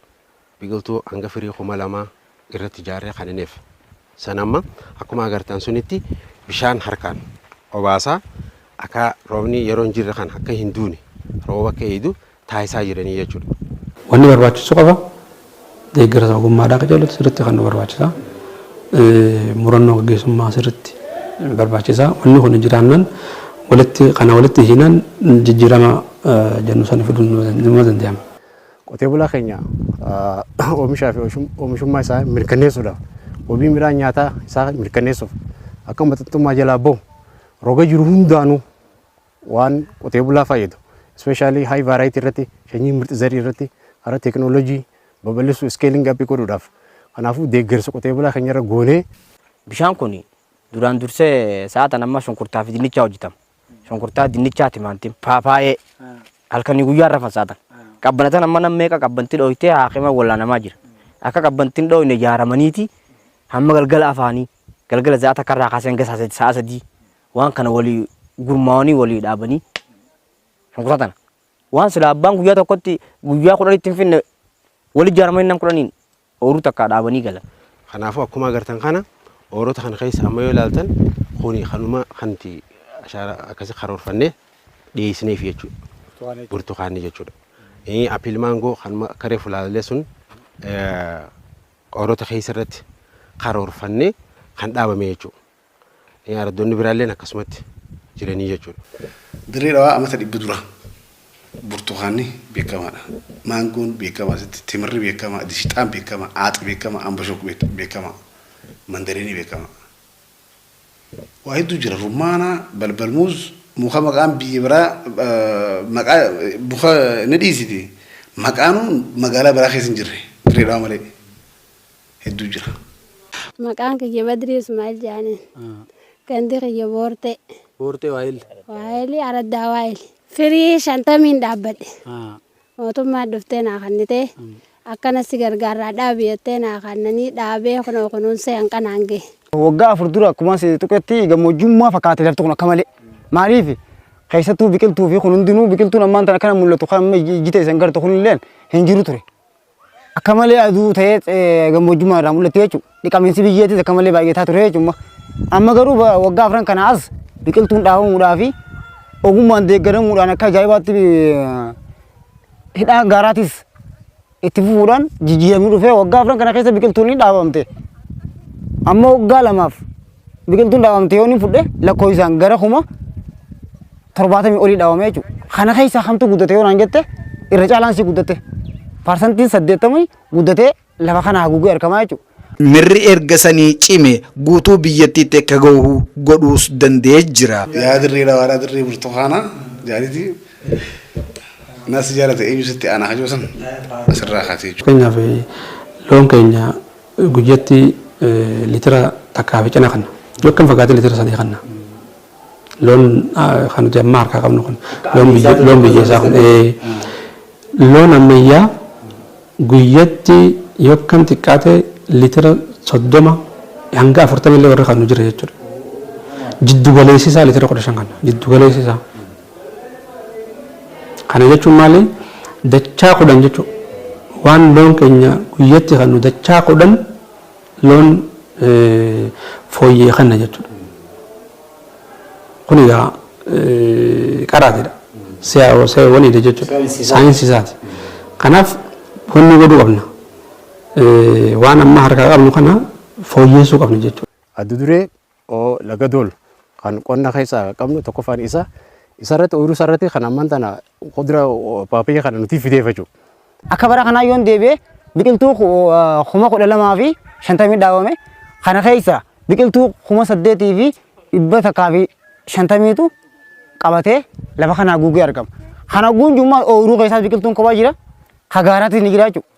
U: biqiltuu hanga firii 2000 irratti ijaarree kanineef. San amma akkuma agartan sunitti bishaan harkaan obaasaa akka roobni yeroo hin jirre kana akka hin duune, rooba akka eeydu taasisaa jiranii jechuudha.
D: Wanni barbaachisu qaba. Deeggarsa ogummaadhaa qajeeloti sirriitti kan nu barbaachisa. Murannoo gaggeessummaa sirriitti barbaachisa. Wanni kun jiraannaan, walitti kana walitti hiinaan, jijjiirama jennu sana fiduun nima danda'ama.
P: Qotee bulaa keenya oomishaa fi oomishummaa isaa mirkaneessuudhaaf, wabii midhaan nyaataa isaa mirkaneessuuf, akka maxxantummaa jalaa bahu roga jiru hundaanuu waan qotee bulaa fayyadu, especially high variety irratti, sanyii ምርጥ zarii irratti, karaa teekinooloojii babal'isuu, scaling up godhuudhaaf, kanaafuu deeggarsa qotee bulaa keenya irra goonee.
T: Bishaan kun duraan dursee sa'aatan amma shunkurtaa fi dinnichaa hojjetama. Shunkurtaa, dinnichaa, timaatim, paapaayee halkanii guyyaa rafan sa'aatan. Qabbanatan amma nam meeqa qabbantii dhooytee haakima wallaanamaa jira. Akka qabbantiin dhooyne ijaaramaniiti hamma galgala afaanii galgala za'a takka irraa kaasee hanga sa'a 3 waan kana walii gurmaa'anii walii dhaabanii shunkurtaa tana. Waan sila abbaan guyyaa tokkotti guyyaa 10tti hin finne wali ijaaramanii nam 10n ooyiruu takka dhaabanii galan.
U: Kanaafuu akkuma agartan kana oorota kana keessa amma yoo ilaaltan kuni kanuma kanti ashaara akkasi karoorfannee dhiyeessineef jechuudha. Burtukaanni jechuudha. Apple maangoo kanuma akka reefu ilaalle sun oorota keessa irratti karoorfannee kan dhaabame jechuudha. Araddoonni biraalleen akkasumatti jiranii jechuudha.
E: Dirree Dhawaa amata 100 dura burtukaanni beekamaadha. Maangoon beekamaa asitti, timirri beekamaa, dishixaan beekamaa, aaxi beekamaa, ambashok beekamaa, mandariinii beekamaa. Waa hedduu jira. Rummaana, balbalmuuz, muka maqaan biyya biraa maqaa muka ni dhiisiti. Maqaanuu magaalaa biraa keessa hin jirre Dirree Dhawaa malee hedduu jira.
O: Maqaan kiyya Badrii Ismaa'il jedhaniin. Gandi kiyya Boortee.
L: Boortee Waayil.
O: Waayilii araddaa Waayil. Firii 50n dhaabbadhe. Mootummaan dhuftee naa kennitee akkana si gargaarraa dhaabi jettee naa kennanii dhaabee kunoo kunuunsee hanqanaan gahe.
N: Waggaa 4 dura akkuma si tuqetti gammoojjummaa fakkaate lafti kun akka malee. Maaliif keessattuu biqiltuu fi kun hundinuu, biqiltuun ammaan tana kana mul'atu kan amma iji teessan gartu kun illee hin jiru ture. Akka malee aduu ta'ee gammoojjummaa irraa mul'atti jechuudha. Dhiqamiinsi biyyeetis akka malee baay'ataa ture jechuudha. Amma garuu waggaa 4 kana as biqiltuun dhaabamuudhaa fi ogummaan deeggaramuudhaan akka ajaa'ibaatti hidhaan gaaraatis itti fufuudhaan jijjiiramni dhufee waggaa 4 kana keessa biqiltuun ni dhaabamte. Amma waggaa 2f biqiltuun dhaabamte yoo inni fudhe lakkoofsaan gara 70,000 olii dhaabame jechuudha. Kana keessaa kamtu guddate yoo naan jette, irra caalaan si guddate. 80% guddatee lafa kana haguugee argamaa jechuudha.
A: Mirri erga sanii cime guutuu biyyattiitti akka gahu godhuus danda'ee jira.
E: Yaa Dirree Dhawaadhaa, dirree burtukaanaa jaariti nas jaalate, eenyu sitti aanaa hajoo san asirraa kaasee jechuudha.
D: Fakkeenyaaf loon keenya guyyatti liitira takkaa fi cina kanna. Yoo akkam fagaate liitira 3 kanna. Loon kan nuti amma harkaa qabnu kun loon biyyeessaa kun loon ammayyaa guyyatti yoo akkam xiqqaate liitira 30 hanga 40 illee warri kannu jira jechuudha. Jiddu galeessi isaa liitira 15 kanna. Jiddu galeessi isaa. Kana jechuun maali? Dachaa 10 jechuudha. Waan loon keenya guyyatti kannu dachaa 10 loon fooyyee kanna jechuudha. Kun egaa qaraatidha. Waniidha jechuudha. Saayinsii isaati. Kanaaf wanni godhuu qabna. Waan amma harkaa qabnu kana fooyyessuu qabna jechuudha.
P: Adda duree laga Dool kan qonna keessaa qabnu tokkoffaan isa isarratti ooyiruu isarratti kan ammaan tana kudura paappayyaa kana nuti fideef jechuudha.
N: Akka bara kanaa yoon deebi'e biqiltuu 12,050 dhaabame kana keessa biqiltuu 8,150tu qabatee lafa kana guugee argama. Kana guunjummaa ooyiruu keessaas biqiltuun kophaa jira. Hagaaraatis ni jira jechuudha.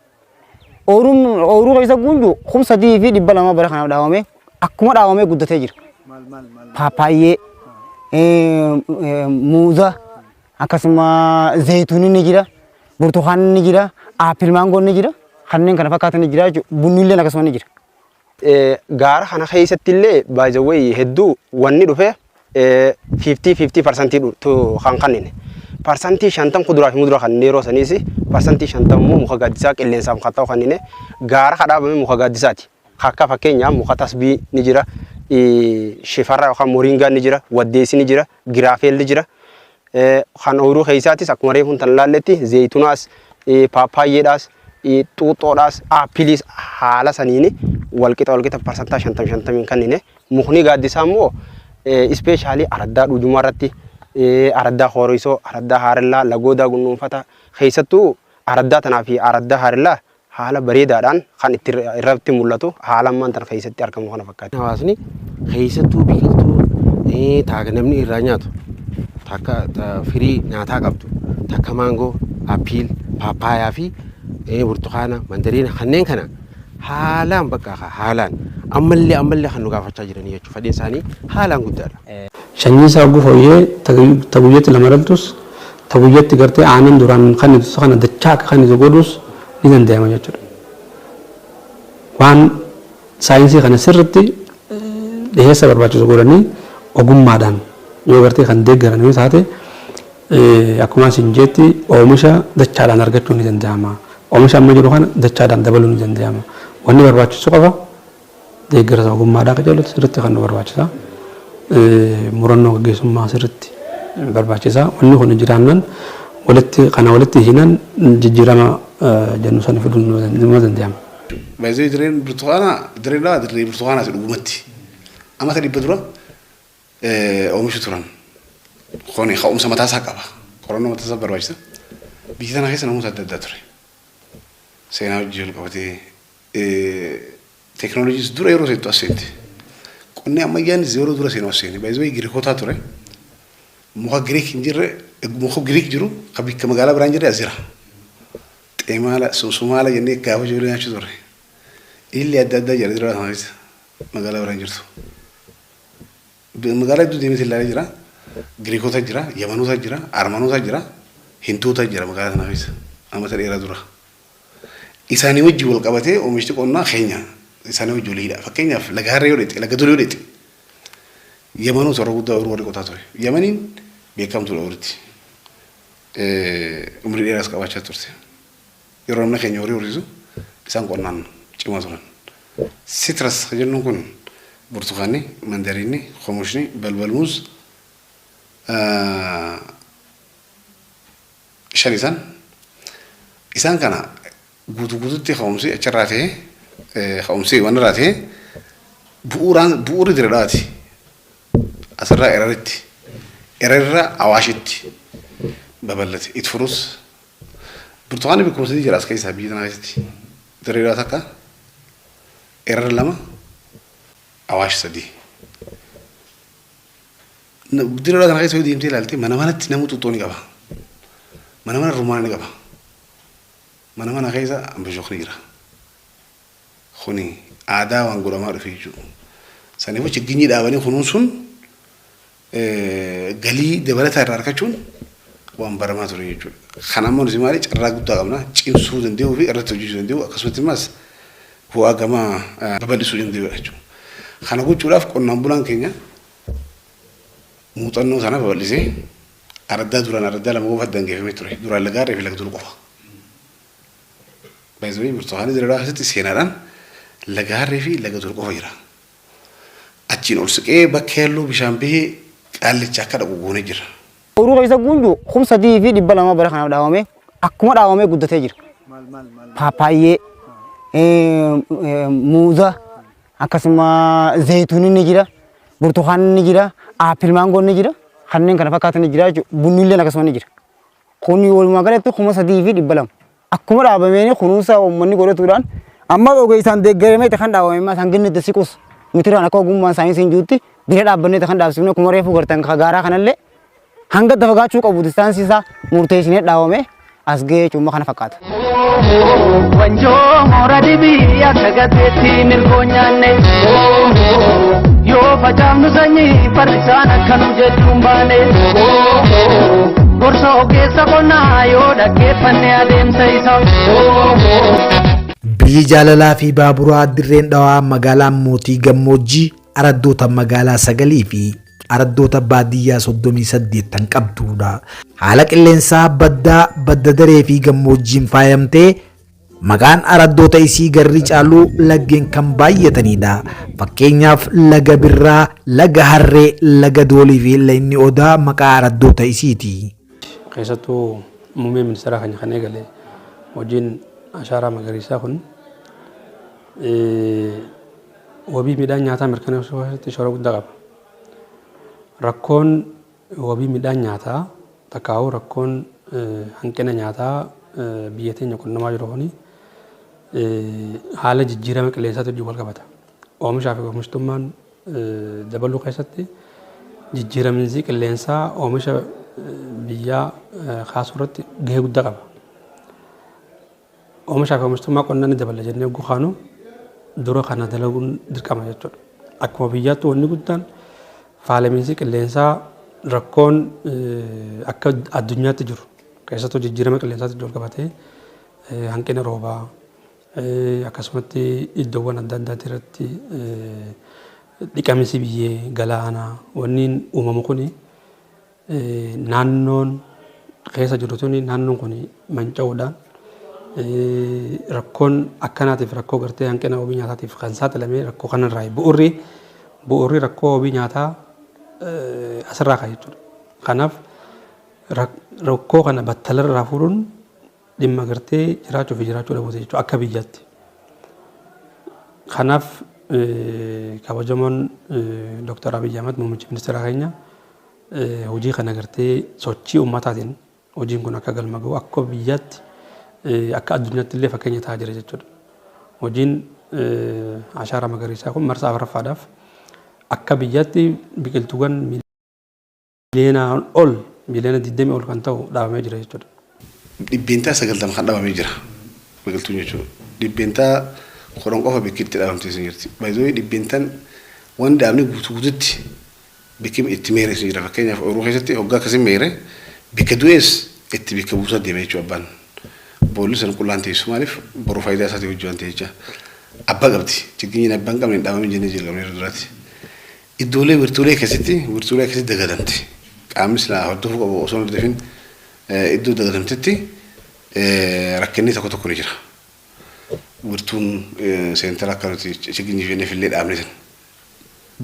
N: Ooyiruu keessa guunju 3,200 bara kanaaf dhaabame akkuma dhaabamee guddatee jira. Paappaayyee, muuza, akkasuma zayituunni ni jira, burtukaanni ni jira, aappil maangoon ni jira, kanneen kana fakkaatan ni jira jechuudha. Bunni illee akkasuma ni jira.
R: Gaara kana keessatti illee by the way hedduu wanni dhufe 50-50% kan kannine. 50% kuduraa fi muduraa kanneen yeroo saniis 50% immoo muka gaaddisaa qilleensaaf kan ta'u kannine gaara kadhaabame muka gaaddisaati. Akka fakkeenyaaf muka tasbii ni jira, shifarraa yookaan moringaan ni jira, waddeessi ni jira, giraafeelli jira. Kan ooyiruu keessaatis akkuma reefuun tan laalletti zayituunaas, paappaayyeedhaas, xuuxxoodhaas, aappiliis haala saniini walqixa walqixa 50% kannine. Mukni gaaddisaa immoo ispeeshaalii araddaa dhujumaa irratti araddaa hoorisoo, araddaa haarellaa, lagoodaa gunnuunfata keessattuu araddaa tanaa fi araddaa haarellaa haala bareedaadhaan kan itti irratti mul'atu haala ammaan tana keessatti argamu kana fakkaata.
U: Hawaasni keessattuu biqiltuu taaka namni irraa nyaatu takka firii nyaataa qabdu takka maangoo, appiil, paappaayaa fi burtukaana, mandariina kanneen kana haalaan bakka haalaan ammallee ammallee kan nu gaafachaa jiranii jechuudha. Fedhiin isaanii haalaan guddaadha.
D: Sanyii isaa hogguu fooyyee ta guyyatti lama dhaltus ta guyyatti gartee aannan duraan kan kana dachaa akka kan godhus ni danda'ama jechuudha. Waan saayinsii kana sirriitti dhiheessa barbaachisu godhanii ogummaadhaan yoo gartee kan deeggaran yoo taate akkuma isin jetti oomisha dachaadhaan argachuun ni danda'ama. Oomisha amma jiru kana dachaadhaan dabaluun ni danda'ama. Wanni barbaachisu qofa deeggarsa ogummaadhaan qajeelatu sirriitti kan nu barbaachisa. Murannoo gaggeessummaa sirriitti barbaachisa. Wanni kun jiraannaan walitti kana walitti hinan jijjiirama jennu sana fiduun ni danda'ama.
E: Baay'ee dirreen burtukaanaa dirreen lama dirree burtukaanaati dhugumatti. Amata 100 dura oomishu turan. Kuni ka'umsa mataa isaa qaba. Qorannoo mataa isaa barbaachisa. Biyya tana keessa namoota adda addaa ture. Seenaa hojii wal qabatee teekinooloojiis dura yeroo seentu as seente. Qonni ammayyaanis yeroo dura seenu as seene. Baay'ee Giriikotaa ture. Muka Giriik hin jirre muka Giriik jiru kan bikka magaalaa biraan jirre as jira. Xeemaala sumaala jennee gaafa ijoollee nyaachuu turre. Illee adda addaa jira dura sana keessa magaalaa biraan jirtu. Magaalaa hedduu deemee ilaalee jira. Giriikota jira, Yamanoota jira, Armanoota jira, Hindoota jira magaalaa sana keessa. Amata dheeraa dura. Isaanii wajjin wal qabatee oomishni qonnaa keenya isaanii wajjin wal hidha. Fakkeenyaaf laga Harree yoo dheexxe, laga Dolii yoo dheexxe Yamanoota warra guddaa warri qotaa ture. Yamaniin beekamtuudha walitti. Umrii dheeraas qabaachaa turte. Yeroo namni keenya horii horsiisu isaan qonnaan cimaa turan. Citrus kan jennuun kun burtukaanni, mandariinni, komushni, balbalmuuz shan isaan. Isaan kana guutuu guututti ka'umsi achirraa ta'ee ka'umsi waan irraa ta'ee bu'uuraan bu'uurri Dirre Dhawaati. Asirraa Eraritti, Erarirraa Awaashitti babal'ate. It furus burtukaanni bakkuma sadii jira as keessaa biyya tana keessatti. Dirre Dhawaa takka, Erar lama, Awaash sadii. Dirre Dhawaa tana keessa yoo deemtee ilaalte mana manatti namuu xuuxxoo ni qaba. Mana mana rumaana ni qaba. Mana mana keessa ambashookni jira. Kuni aadaa waan godhamaa dhufe jechuudha. Saniifuu chigginyii dhaabanii kunuunsuun galii dabalataa irraa argachuun waan baramaa ture jechuudha. Kan amma nuti maali carraa guddaa qabna cimsuu danda'uu fi irratti hojjechuu danda'u akkasumatti immas bu'aa gama babal'isuu danda'udha jechuudha. Kana gochuudhaaf qonnaan bulaan keenya muuxannoo sana babal'isee araddaa duraan araddaa lama qofa dangeeffamee ture. Duraan laga Harree fi laga Dol qofa. By the way burtukaanni Dirre Dhawaa keessatti seenaadhaan laga Harree fi laga Dol qofa jira. Achiin ol siqee bakka yalluu bishaan bahee Qaallicha akka dhaqu goonee jira.
N: Ooyiruu keessa gunju 3200 bara kanaaf dhaabame akkuma dhaabamee guddatee jira. Paappaayyee, muuza, akkasuma zayituunni ni jira, burtukaanni ni jira, aappil maangoon ni jira, kanneen kana fakkaatan ni jira jechuudha. Bunni illee akkasuma ni jira. Kuni walumaa galatti 3200. Akkuma dhaabameen kunuunsa uummanni godhatuudhaan amma ogeessaan deeggaramee kan dhaabame amma isaan ganni siqus mitiraan akka ogummaan saayinsiin jirutti bira dhaabbannee kan dhaabsifne akkuma reefu gartan gaaraa kanallee hanga dafagaachuu qabu distaansii isaa murteessinee dhaabame as ga'ee jechuun kana fakkaata.
B: Wanjoo moora dibii akka gateetti mirgoo nyaanne yoo facaafnu sanyii farrisaan akka nu jechuun baane gorsa ogeessa qonnaa yoo dhaggeeffanne adeemsa isaa.
A: Biyyi jaalalaa fi baaburaa dirreen dhawaa magaalaa mootii gammoojjii araddoota magaalaa 9 fi araddoota baadiyyaa 38 kan qabdudha. Haala qilleensaa baddaa badda daree fi gammoojjiin faayamtee maqaan araddoota isii garri caaluu laggeen kan baay'atanidha. Fakkeenyaaf laga Birraa, laga Harree, laga Doolii fi lagni Odaa maqaa araddoota isiiti.
D: Keessattuu muummee ministeeraa keenya kan eegale hojiin ashaaraa magariisaa kun wabii midhaan nyaataa mirkaneessuu keessatti shoora guddaa qaba. Rakkoon wabii midhaan nyaataa takkaa'uu rakkoon hanqina nyaataa biyya teenya qunnamaa jiru kuni haala jijjiirama qilleensaatti wajjin wal qabata. Oomishaa fi oomishtummaan dabaluu keessatti jijjiiraminsi qilleensaa oomisha biyyaa kaasuu irratti gahee guddaa qaba. Oomishaa fi oomishtummaa qonnaa ni dabala jennee yogguu kaanu dura kana dalaguun dirqama jechuudha. Akkuma biyyaatti wanni guddaan faalamiinsi qilleensaa rakkoon akka addunyaatti jiru keessattuu jijjiirama qilleensaatti wal qabatee hanqina roobaa akkasumatti iddoowwan adda addaatti irratti dhiqamisi biyyee galaanaa wanniin uumamu kuni naannoon keessa jiru tuni naannoon kun manca'uudhaan rakkoon akkanaatiif rakkoo gartee hanqina wabii nyaataatiif kan saaxilame rakkoo kanarraa bu'uurri rakkoo wabii nyaataa asirraa ka'a jechuudha. Kanaaf rakkoo kana battalarraa furuun dhimma gartee jiraachuu fi jiraachuu dhabuuti jechuudha akka biyyaatti. Kanaaf kabajamoon Dr. Abiy Ahmad muummichi ministeera keenya hojii kana gartee sochii uummataatiin hojiin kun akka galma gahu akka biyyaatti akka addunyaatti illee fakkeenya ta'aa jira jechuudha. Hojiin ashaaraa magariisaa kun marsaa afuraffaadhaaf akka biyyaatti biqiltuuwwan miliyoona ol miliyoona 20 ol kan ta'u dhaabamee jira jechuudha.
E: 90% kan dhaabamee jira biqiltuun jechuudha. 10% qofa bikki itti dhaabamtee jirti. Baay'ee dhibbeentaan waan dhaabne guutuu guututti bikki itti meeree jira. Fakkeenyaaf ooyiruu keessatti hoggaa akkasii meeree bikka du'ees itti bikka buusaa deema jechuudha abbaan. Boolli san qullaan teessu maaliif boru faayidaa isaatii hojii waan ta'e jecha. Abbaa qabdi. Chigginyiin abbaan qabne hin dhaabamin jennee jalqabne yeroo duraatti. Iddoolee wirtuulee keessatti wirtuulee keessatti dagadamte. Qaamni silaa hordofuu qabu osoo hin hordofin iddoo dagadamtetti rakkinni tokko tokko ni jira. Wirtuun seentara akka nuti chigginyii jennee fillee dhaabne san.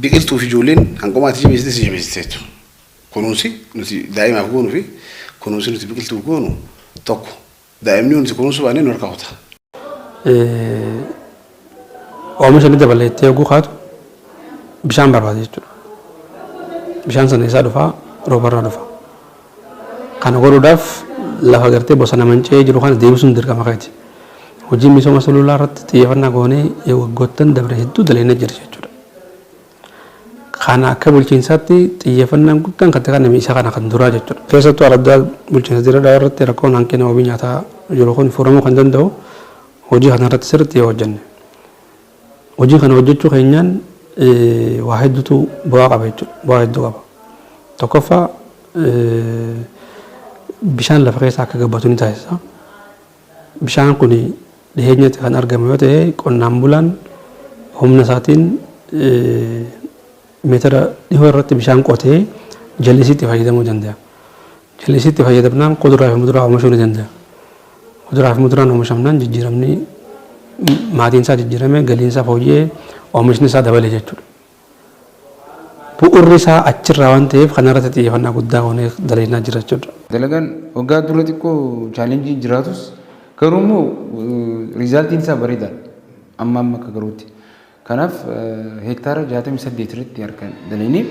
E: Biqiltuu fi ijoolleen hanquma ati jabeessite si jabeessite jechuudha. Kunuunsi nuti daa'imaaf goonuu fi kunuunsi nuti biqiltuuf goonu tokko. Daa'imni nuti kunuunsuu baannee nu harkaa kuta.
D: Oomisha ni dabala jettee yogguu kaatu bishaan barbaada jechuudha. Bishaan sana eessaa dhufaa? Roobarraa dhufa. Kana godhuudhaaf lafa gartee bosona manca'ee jiru kana deebisuun dirqama keeti. Hojii misooma sululaa irratti xiyyeeffannaa goonee waggoottan dabre hedduu dalagnee jira jechuudha. Kana akka bulchiinsaatti xiyyeeffannaan guddaan kan kenname isa kana kan duraa jechuudha. Keessattuu araddaa bulchiinsa Dirree Dhawaa irratti rakkoon hanqina wabii nyaataa jiru kun furamuu kan danda'u hojii kana irratti sirriitti yoo hojjenne. Hojii kana hojjechuu keenyaan waa hedduutu bu'aa qaba jechuudha. Bu'aa hedduu qaba. Tokkoffaa bishaan lafa keessaa akka gabbatu ni taasisa. Bishaan kun dhiheenyatti kan argamu yoo ta'e qonnaan bulaan humna isaatiin meetira dhihoo irratti bishaan qotee jallisiitti fayyadamuu danda'a. Jallisiitti fayyadamnaan kuduraa fi muduraa oomishuu ni danda'a. Kuduraa fi muduraan oomishamnaan jijjiiramni maatiin isaa jijjiirame galiin isaa fooyya'ee oomishni isaa dabale jechuudha. Bu'uurri isaa achirraa waan ta'eef kanarratti xiyyeeffannaa guddaa goonee dalagnaa jira jechuudha.
M: Dalagaan waggaa dura xiqqoo challengeiin jiraatus, garuu immoo resultiin isaa bareedaadha. Amma amma akka garuutti. Kanaaf hektaara 68 irratti harka dalagnee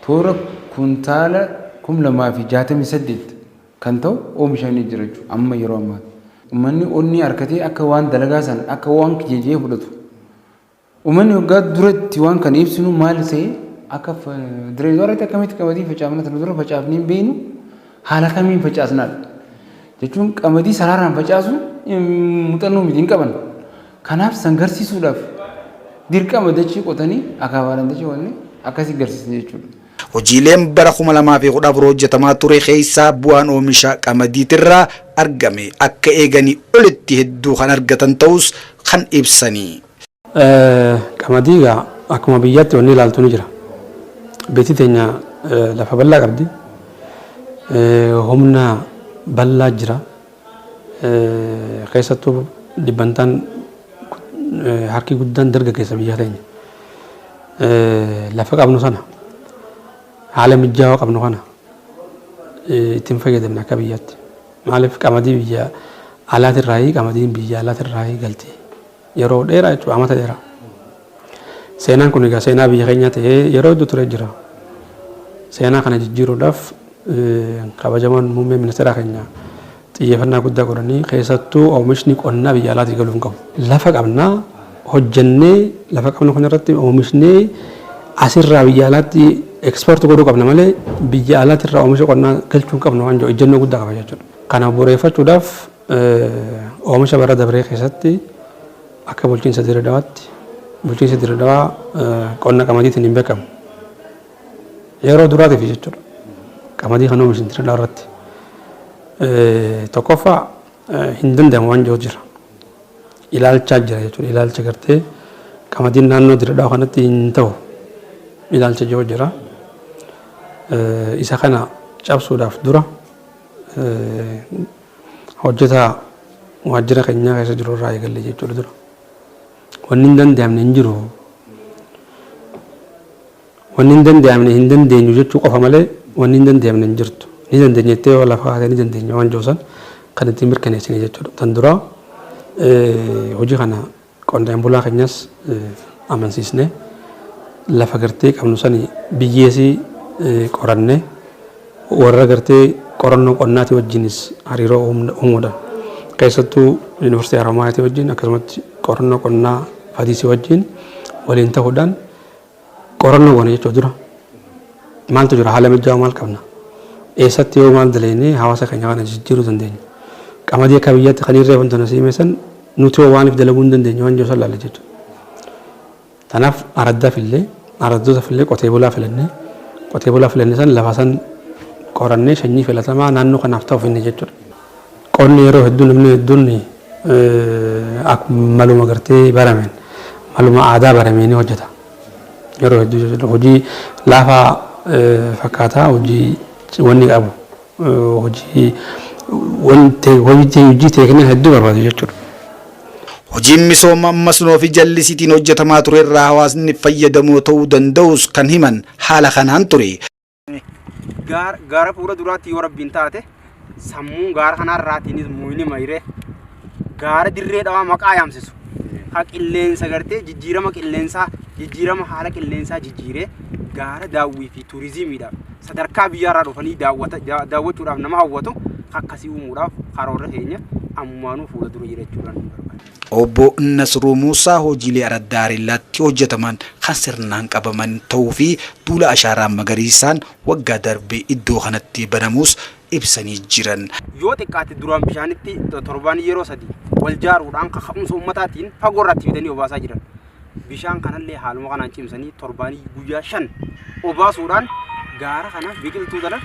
M: toora kuntaala 2068 kan ta'u oomishamee jira jechuudha amma yeroo ammaatti. Uummanni onni harkatee akka waan dalagaa sana akka waan kijejee fudhatu. Uummanni waggaa duratti waan kana ibsinu maal ta'e, akka diree irratti akkamitti qamadii facaafna, tana dura facaafnee hin beeknu, haala kamiin facaasnaadha. Jechuun qamadii sararaan facaasu muuxannoo miti hin qaban. Kanaaf san garsiisuudhaaf dirqama dachii qotanii, akaabaadhaan dachii qotanii akkasii garsiisne jechuudha.
A: Hojiileen bara 2014 hojjetamaa ture keessaa bu'aan oomisha qamadiitirraa argame akka eeganii olitti hedduu kan argatan ta'us kan ibsanii.
D: Qamadii egaa akkuma biyyaatti wanni ilaaltu ni jira. Biyyi teenya lafa bal'aa qabdi. Humna bal'aa jira. Keessattuu dhibbantaan harki guddaan dargaggeessa biyya teenya. Lafa qabnu sana, haala mijaawaa qabnu kana ittiin fayyadamne akka biyyaatti. Maaliif, qamadii biyya alaatirraayii, qamadiin biyya alaatirraayii galti. Yeroo dheeraa jechuudha, amata dheeraa. Seenaan kun egaa seenaa biyya keenyaa ta'ee yeroo hedduu ture jira. Seenaa kana jijjiiruudhaaf kabajamaan muummee ministeera keenya xiyyeeffannaa guddaa godhanii, keessattuu oomishni qonnaa biyya alaatii galuu hin qabu. Lafa qabnaa, hojjennee lafa qabnu kanarratti oomishnee asirraa biyya alaatti export godhuu qabna malee biyya alaatirraa oomisha qonnaa galchuu hin qabnu waan jiru ejjennoo guddaa qaba jechuudha. Kana bu'uureffachuudhaaf oomisha bara dabree keessatti akka bulchiinsa Dirree Dawaatti, bulchiinsi Dirree Dawaa qonna qamadiitiin hin beekamu. Yeroo duraatiif jechuudha. Qamadii kan oomishni Dirree Dawaa irratti. Tokkoffaa, hin danda'amu waan jiru jira. Ilaalchaa jira jechuudha. Ilaalcha gartee qamadiin naannoo Dirree Dawaa kanatti hin ta'u ilaalcha jiru jira. Isa kana cabsuudhaaf dura hojjetaa waajjira keenyaa keessa jiru irraa eegalle jechuudha dura. Wanni hin danda'amne hin jiru. Wanni hin danda'amne hin dandeenyu jechuu qofa malee wanni hin danda'amne hin jirtu. Ni dandeenya jettee yoo lafa kaatee ni dandeenya waan jiru san kan ittiin mirkaneessine jechuudha. Tan dura hojii kana qonnaan bulaa keenyas amansiisne, lafa gartee qabnu sani biyyeesii qoranne, warra gartee qorannoo qonnaatii wajjinis hariiroo uumuudhaan, keessattuu Yuunivarsiitii Haramaayatii wajjin, akkasumatti qorannoo qonnaa Fadiisii wajjin waliin ta'uudhaan qorannoo goone jechuudha dura. Maaltu jira, haala mijaa'aa maal qabna? Eessatti yoo maal dalaynee hawaasa keenya kana jijjiiruu dandeenya? Qamadii akka biyyaatti kan irree wanta nu san nuti hoo waaniif dalaguu hin dandeenye waan jiru san laalle jechuudha. Kanaaf araddaa fillee, araddoota fillee, qotee bulaa filannee, qotee bulaa filanne san lafa san qorannee sanyii filatamaa naannoo kanaaf ta'u finne jechuudha. Qonni yeroo hedduu namni hedduun akkuma maluma gartee barameen, maluma aadaa barameen ni hojjeta. Yeroo hedduu jechuudha. Hojii laafaa fakkaataa, hojii wanni qabu, hojii wanti hojii teeknaa hedduu barbaadu jechuudha.
A: Hojiin misooma masnoo fi jallisiitiin hojjetamaa ture irraa hawaasni fayyadamoo ta'uu danda'us kan himan haala kanaan ture.
R: Gaara fuula duraatti yoo Rabbiin taate, sammuun gaara kanarraatiinis muyni mayree gaara Dirree Dhawaa maqaa yaamsisu, ka qilleensa gartee jijjiirama qilleensaa, jijjiirama haala qilleensaa jijjiiree gaara daawwii fi turizimiidhaaf sadarkaa biyyaarraa dhufanii daawwachuudhaaf nama hawwatu akkasii uumuudhaaf karoorra keenya ammumaanuu fuula dura jira jechuudhaan nu barbaada.
A: Obbo Nasruu Muusaa hojiilee araddaa Areellaatti hojjetaman kan sirnaan qabaman ta'uu fi duula ashaaraa magariisaan waggaa darbe iddoo kanatti banamuus ibsanii jiran.
R: Yoo xiqqaate duraan bishaanitti torbaan yeroo 3 wal jaaruudhaan kaka'umsa uummataatiin fagoo irratti fidanii obaasaa jiran. Bishaan kanallee haaluma kanaan cimsanii torbaanii guyyaa 5 obaasuudhaan gaara kana biqiltuu tana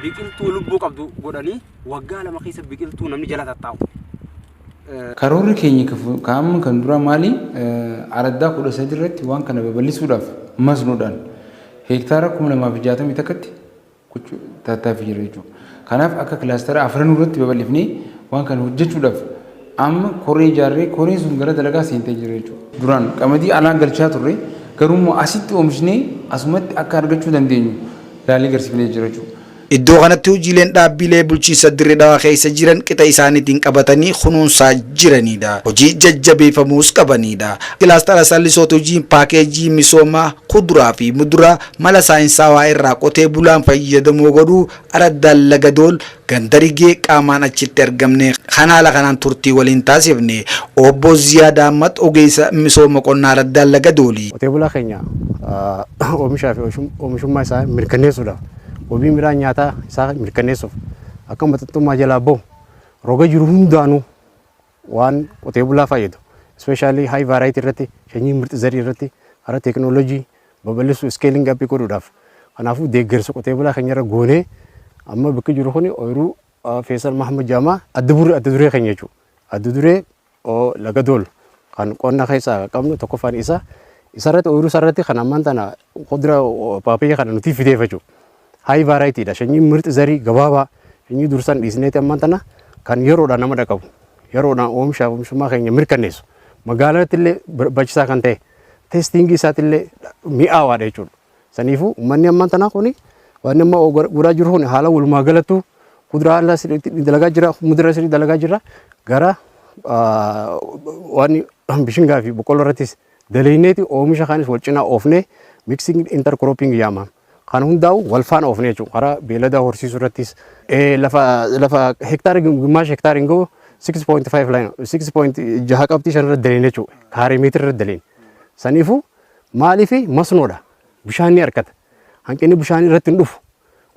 R: biqiltuu lubbuu qabdu godhanii waggaa 2 keessa biqiltuu namni jala tattaa'u.
M: Karoorri keenya ka amma kan duraa maali? Araddaa 13 irratti waan kana babal'isuudhaaf masnoodhaan heektaara 2061tti tattaaffii jira jechuudha. Kanaaf akka kilaastara afranuu irratti babal'ifnee waan kana hojjechuudhaaf amma koree ijaarree, koreen sun gara dalagaa seentee jira jechuudha. Duraan qamadii alaa galchaa turre. Garuu immoo asitti oomishnee asumatti akka argachuu dandeenyu ilaalee agarsiifnee jira jechuudha.
A: Iddoo kanatti hojiileen dhaabbilee bulchiinsa Dirree Dhawaa keessa jiran qixa isaaniitiin qabatanii kunuunsaa jiranidha. Hojii jajjabeeffamuus qabanidha. Kilaastara Sallisootti hojiin paakeejii misoomaa kuduraa fi muduraa mala saayinsaawaa irraa qotee bulaan fayyadamoo godhuu araddaan Lagadool ganda Rigee qaamaan achitti argamne kan haala kanaan turtii waliin taasifne Obbo Ziyaad Ahmad ogeessa misooma qonnaa araddaan Lagadooli.
P: Qotee bulaa keenya oomishaa fi oomishummaa isaa mirkaneessuudhaaf wabii midhaan nyaataa isaa mirkaneessuuf akka maxxantummaa jalaa bahu roga jiru hundaanuu waan qotee bulaa fayyadu especially high variety irratti, sanyii mirxi zarii irratti karaa teekinooloojii babal'isuu, scaling up godhuudhaaf. Kanaafuu deeggarsa qotee bulaa keenya irra goonee amma bakki jiru kuni ooyiruu Feesal Mahamad Jaamaa adda burree adda duree keenya jechuudha. Adda duree Laga Dool kan qonna keessaa qabnu tokkoffaan isa isarratti ooyiruu isarratti kan ammaan tana kudura paapayyaa kana nuti fideef jechuudha. High variety dha. Sanyii mirxi zarii gabaabaa sanyii dursan dhiisneeti ammaan tana kan yeroodhaan nama dhaqabu, yeroodhaan oomishaa oomishummaa keenya mirkaneessu, magaalaatti illee barbaachisaa kan ta'e, testingii isaatti illee mi'aawaadha jechuudha. Saniifuu uummanni ammaan tanaa kuni waan amma godhaa jiru kun haala walumaa galattuu kuduraa haala sirriitti dalagaa jira, muduraa sirriitti dalagaa jira, gara waan bishingaa fi boqqolloo irrattis daleyneeti oomisha kaanis wal cinaa oofnee mixing intercropping yaamama. Kan hundaa'u wal faana oofnee jechuudha. Karaa beeladaa horsiisuu irrattis lafa hektaara gimaash hektaara hin gahu 6.5 line 6.6 qabxii 5 irra daleen jechuudha. Kaaree meetira irra daleen. Saniifuu maaliif masnoodha. Bishaan ni argata. Hanqinni bishaan irratti hin dhufu.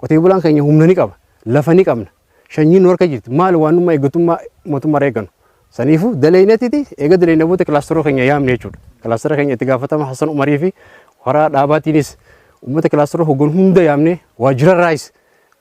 P: Qotee bulaan keenya humna ni qaba. Lafa ni qabna. Sanyiin nu harka jirti. Maali waan nummaa eeggatummaa mootummaa irraa eeggannu. Saniifuu daleeynetiiti eega daleeyna booda kilaastaroo keenya yaamne jechuudha. Kilaastara keenya itti gaafatama Hassan Umarii fi karaa dhaabaatiinis uummata kilaastaroo hoggan hunda yaamne, waajjira irraayis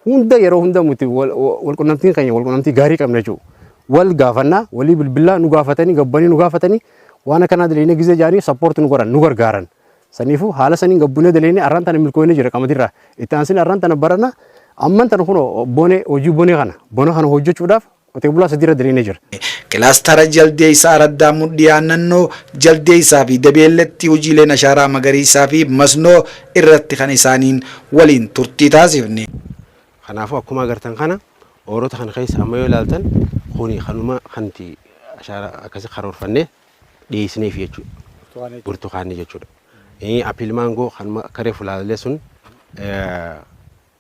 P: hunda yeroo hunda nuti wal qunnamtiin keenya wal qunnamtii gaarii qabna jechuudha. Wal gaafannaa, walii bilbilaa nu gaafatanii gabbanii nu gaafatanii waan akkanaa daleeyna gizee jaanii support nu godhan, nu gargaaran. Saniifuu haala saniin gabbunee daleeyne arraan tana milkooyne jira qamadiirraa. Itti aansine arraan tana barana amman tana kunoo bonee hojii bonee kana bona kana hojjechuudhaaf qotee bulaa sadiirra daleeyne jira.
A: Kilaastara Jaldeessaa Araddaa Mudhii Aannannoo, Jaldeessaa fi Dabeelletti hojiileen ashaaraa magariisaa fi masnoo irratti kan isaaniin waliin turtii taasifne.
U: Kanaafuu akkuma agartan kana oorota kana keessa amma yoo ilaaltan kuni kanuma kanti ashaaraa akkasi karoorfannee dhiyeessineef jechuudha. Burtukaanni jechuudha. Apple maangoo kanuma akka reefu ilaalle sun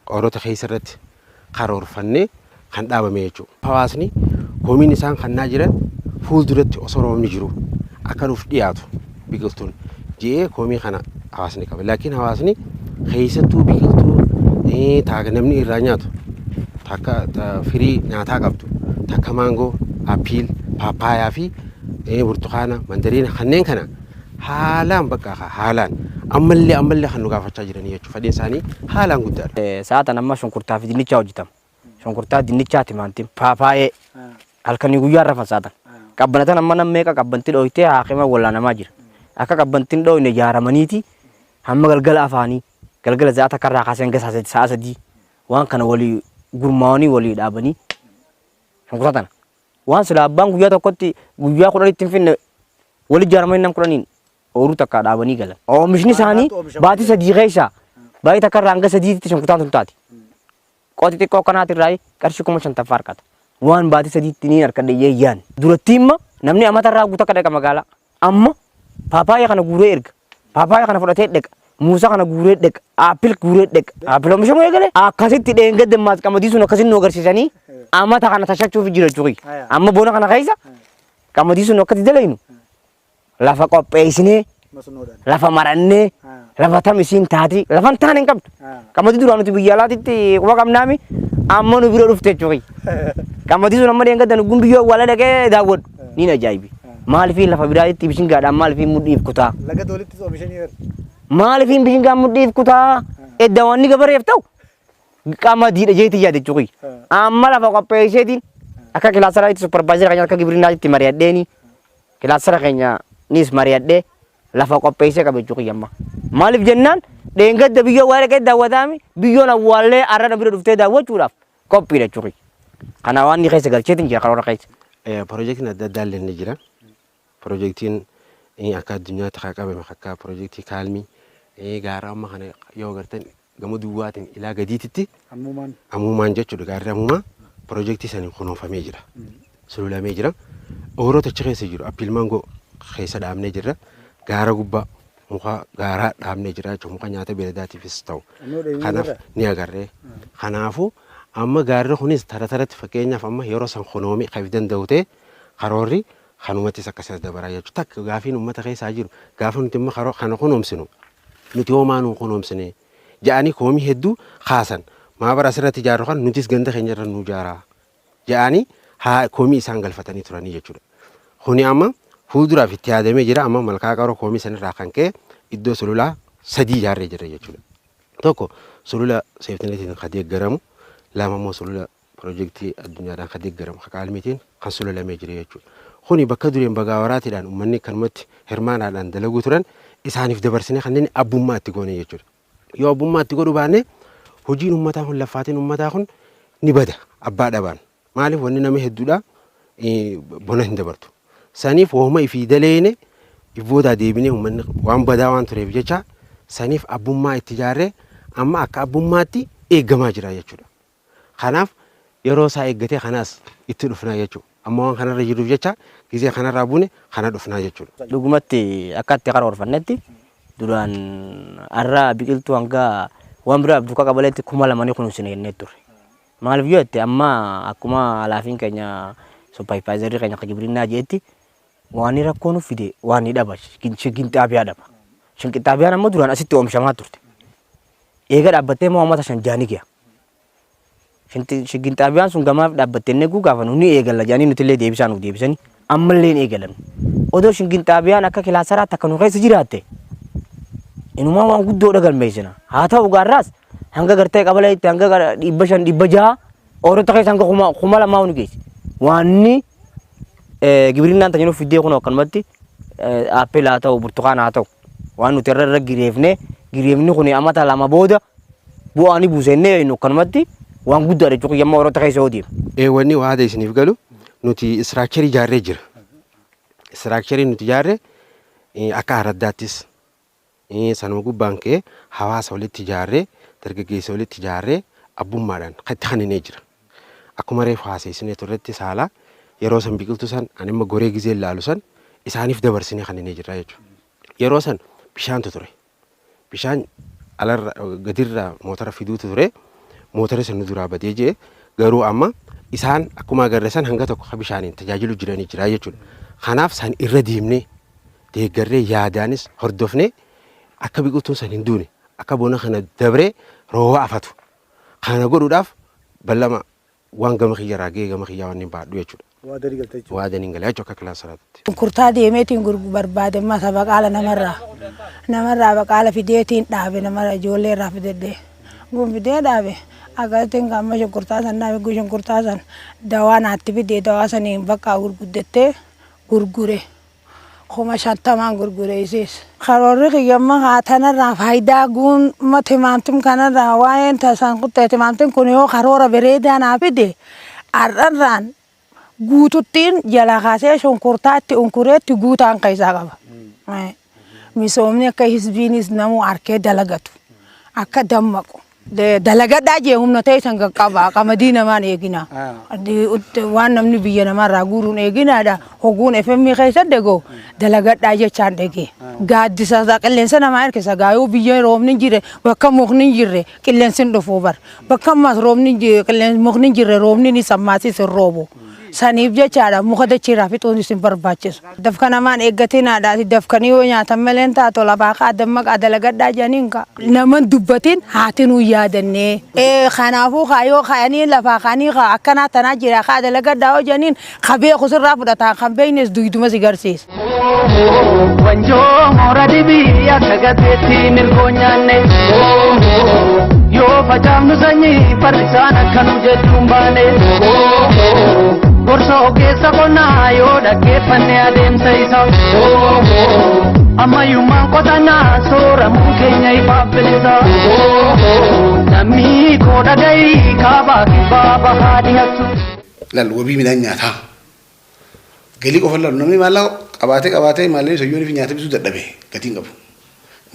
U: oorota keessa irratti karoorfannee kan dhaabame jechuudha. Hawaasni komiin isaan kannaa jiran fuulduratti osoo roobni jiru akka nuuf dhiyaatu biqiltuun je'ee komii kana hawaasni qaba. Laakiin hawaasni keessattuu biqiltuu taaka namni irraa nyaatu, takka firii nyaataa qabdu, takka maangoo, apple, paappaayaa fi burtukaana, mandariina kanneen kana haalaan bakka haalaan ammallee kan nu gaafachaa jiranii jechuudha. Fedhiin isaanii haalaan guddaadha.
T: Sa'aatan amma shunkurtaa fi dinnichaa hojjetama. Shunkurtaa, dinnichaa, timaatim, paapaayee halkanii guyyaa rafan sa'aatan. Qabbanatan amma nam meeqa qabbanti dhooytee haakima wallaanamaa jira. Akka qabbantiin dhooyne ijaaramaniiti hamma galgala afaanii galgala sa'a takka irraa kaasee hanga sa'a 3 waan kana walii gurmaa'anii walii dhaabanii shunkurtaa tana. Waan sila abbaan guyyaa tokkotti guyyaa 10tti hin finne wali ijaaramanii nam 10n ooyiruu takka dhaabanii galan. Oomishni isaanii baatii 3 keessaa baatii takka irraa hanga 3tti shunkurtaan tun taati. Qoti xiqqoo akkanaati irraa qarshii 50,000 argata. Waan baatii 3tti niin argadhe yeeyyaan. Duratti imma namni amata irraa guutuu akka dhaqa magaalaa. Amma paapaayyaa kana guuree erga. Paapaayyaa kana fudhatee dhaqa. Muusaa kana guuree dhaqa. Apple guuree dhaqa. Apple oomishamuu eegale. Akkasitti dheengadde maas qamadii sun akkasitti nu agarsiisanii amata kana tashachuuf jira jechuudha. Amma bona kana keessa qamadii sun akkatti dalaynu lafa qopheessinee, lafa marannee, lafa tam isiin taati lafa hin taane hin qabdu. Qamadii duraan nuti biyya alaatitti quba qabnaami amma nu bira dhufte jechuudha. Qamadii sun amma dheengadda nugguun biyyoo awwaala dhaqee daawwadhu niin ajaa'ibi. Maaliif lafa biraatitti bishingaadhaan maaliif mudhiif kutaa?
C: Laga Doolittis oomishanii jiru.
T: Maaliif bishingaan mudhiif kutaa? Edda wanni gabareef ta'u qamadiidha jeetii yaade jechuudha. Amma lafa qopheesseetiin akka kilaasaraatti supervisor keenya akka gibirinaatti mari'adheeni kilaasara keenya nis mari'adhee lafa qopheessee qaba jechuudha amma. Maaliif jennaan dheengadda biyyoo waa dhaqee daawwataami biyyoon awwaallee arrana bira dhuftee daawwachuudhaaf qophiidha jechuudha. Kana waan inni keessa galcheetiin jira karoora keessa.
U: Piroojeektiin adda addaa illee ni jira. Piroojeektiin Akka addunyaatti kan qabame akka piroojeektii kaalmii gaara amma kana yoo agartan gama duwwaatiin ilaa gadiititti
C: Ammumaan.
U: Ammumaan jechuudha gaarri ammumaa piroojeektii saniin kunuunfamee jira. Sululamee jira. Ooroota achi keessa jiru appil maangoo keessa dhaabnee jirra. Gaara gubbaa muka gaaraa dhaabnee jira jechuudha. Muka nyaata beeladaatiifis ta'u. Kanaaf ni agarree. Kanaafuu amma gaarri kunis tara taratti fakkeenyaaf amma yeroo san kunuunee kan danda'u ta'e karoorri kanumattis akkasumas dabaraa jechuudha. Takka gaafiin uummata keessaa jiru gaafa nuti immoo kana kunuunsinu nuti homaa nu kunuunsine ja'anii koomii hedduu kaasan. Maabara asirratti ijaarru kan nutis ganda keenya irra nu ijaaraa ja'anii haa koomii isaan galfatanii turanii jechuudha. Kuni amma fuulduraaf itti yaadamee jira amma malkaa qaroo koomii sanirraa kan ka'e iddoo sululaa 3 ijaarree jira jechuudha. Tokko sulula seeftineetiin kan deeggaramu, lama immoo sulula piroojeektii addunyaadhaan kan deeggaramu kan qaalmiitiin kan sululamee jira jechuudha. Kuni bakka dureen bagaa waraatiidhaan uummanni kanumatti hirmaanaadhaan dalaguu turan isaaniif dabarsinee kanneen abbummaa itti goone jechuudha. Yoo abbummaa itti godhu baanne hojiin uummataa kun laffaatiin uummataa kun ni bada abbaa dhabaan. Maaliif wanni nama hedduudha bona hin dabartu. Saniif wooma ifii daleene ibboodaa deebinee uummanni waan badaa waan tureef jecha saniif abbummaa itti ijaarree amma akka abbummaatti eeggamaa jira jechuudha. Kanaaf yeroo isaa eeggatee kanaas itti dhufnaa jechuudha. Amma waan kanarra jiruuf jecha gizee kanarraa buune kana dhufnaa jechuudha.
T: Dhugumatti akka itti karoorfannetti duraan har'a biqiltuu hanga waan biraa abduukaa qabaleetti 2000 ni kunuunsine jennee turre. Maaliif yoo jette amma akkuma alaafiin keenya suppaayipaayizarii keenya akka Jibrinnaa jeetti waan rakkoo nuuf fide waan ni dhaba shinqinxaabiyaa dhaba. Shinqinxaabiyaan amma duraan asitti oomishamaa turte. Eega dhaabbattee immoo uummata shan jaanii gi'a. Shinqinxaabiyaan sun gamaaf dhaabbattee inni gaafa nu ni eegalla jedhanii nuti illee deebisaa nuuf deebisanii ammallee ni eegalan. Odoo shinqinxaabiyaan akka kilaasaraatti akka nu keessa jiraatte inumaa waan guddoodha galmeessina. Haa ta'u gaarraas hanga gartee qabaleetti hanga 500 600 oorota keessa hanga 2000 ni geessi. Waanni gibirinnaan tajaajila fiddee kun akkanumatti aappil haa ta'u burtukaan haa ta'u waan nuti irra gireefne gireefni kun amata 2 booda bu'aa ni buusennee inni akkanumatti waan guddaadha jechuudha yemmuu oorota keessa yoo deemu.
U: Wanni waada isiniif galu nuti istiraakcharii ijaarree jira. Istiraakcharii nuti ijaarre akka araddaattis sanuma gubbaan ka'ee hawaasa walitti ijaarree dargaggeessa walitti ijaarree abbummaadhaan kan itti kaninee jira. Akkuma reefu haasofnee turretti saalaa yeroo san biqiltuu san ani amma goree gizee ilaalu san isaaniif dabarsinee kaninee jira jechuudha. Yeroo san bishaantu ture. Bishaan alarra gadirraa motora fiduutu ture. Motora san nu duraa badee jee garuu amma isaan akkuma agarre san hanga tokko bishaaniin tajaajilu jiranii jira jechuudha. Kanaaf san irra deemnee deeggarree yaadaanis hordofnee akka biqiltuun san hin duune akka bona kana dabree rooba afatu. Kana godhuudhaaf ballama waan gama kiyyarraa ga'ee gama kiyyaa waan hin baadhu jechuudha.
C: Waadanii galta jechuudha.
U: Waadanii galaa jechuudha akka kilaasaraatti.
Q: Kurtaa deemeetiin barbaade masa baqaala namarraa. Namarraa baqaala fideetiin dhaabe namarraa ijoollee irraa fidedhee. Gunfidee dhaabe akkasitti amma shunkurtaa san dhaabe shunkurtaa san dawaa naatti fidee dawaa saniin bakka gurguddattee gurgure. 50,000 gurgure isiis. Karoorri kiyyamma haa tanarraa faayidaa guun timaamtim kanarraa waa'een tasaan kuttee timaamtiin kun yoo karoora bareedaa naa fide har'arraan guututtiin jala kaasee shunkurtaatti unkureetti guutaan keessaa qaba. Misoomni akka hisbiinis namuu harkee dalagatu akka dammaqu. Dalagadhaa jee humna ta'e san qaqqaba qamadii namaan eegina. Waan namni biyya namarraa guuruun eeginaadha. Hoguun FM keessa dhagoo dalagadhaa jechaan dhagee. Gaaddisa qilleensa namaa harkisa gaayuu biyya roobni hin jirre bakka mukni hin jirre qilleensi hin dhufu bar. Bakka ammas roobni qilleensi mukni hin jirre roobni ni sammaasis hin roobu. Saniif jechaadha muka dachiirraa fixuun isin barbaachisu. Dafka namaan eeggatinaadha dafkanii yoo nyaatan malee hin taatu lafaa kaa dammaqaa dalagadhaa jedhaniin kaa. Naman dubbatin haati nuu yaadannee. Kanaafuu kaayoo kaayanii lafaa kaanii akkanaa tanaa jira kaa dalagadhaa yoo jedhaniin ka beeku sirraa fudhataa kan beeknes duyduma si garsiisa.
B: Wanjoo moora dibii akka gateetti mirgoo nyaanne. Yoo facaafnu sanyii farrisaan akka nu jedhuun baane. Gorsa ogeessa qonnaa yoo dhaggeeffanne adeemsa isaa. Ammayyummaan qotannaa sooramuun keenya ifaaf bilisa. Namni koo dhagahi kaabaa kibbaa bahaa dhiyaatu.
E: Laal wabii midhaan nyaataa. Galii qofa laalu namni maallaqa Qabaatee qabaatee maallee soyyoon fi nyaata bituu dadhabe gatiin qabu.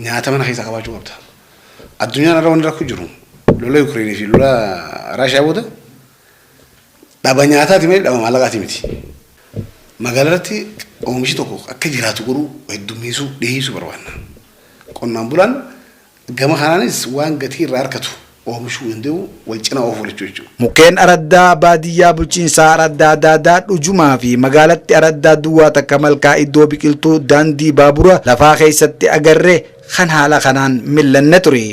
E: Nyaata mana keessaa qabaachuu qabda. Addunyaan irra wanti rakkoo jiru lola Yukireenii fi lola Raashiyaa booda dhaba nyaataati malee dhaba maallaqaati miti. Magaalaa irratti oomishi tokko akka jiraatu godhuu heddummeessuu dhiyeessuu barbaanna. Qonnaan bulaan gama kanaanis waan gatii irraa argatu oomishuu danda'u wal cinaa oofuu jechuudha.
A: Mukkeen araddaa baadiyyaa bulchiinsaa araddaa Adaadaa Dhujumaa fi magaalatti araddaa duwwaa takka malkaa iddoo biqiltuu daandii baabura lafaa keessatti agarre kan haala kanaan mil'anne ture.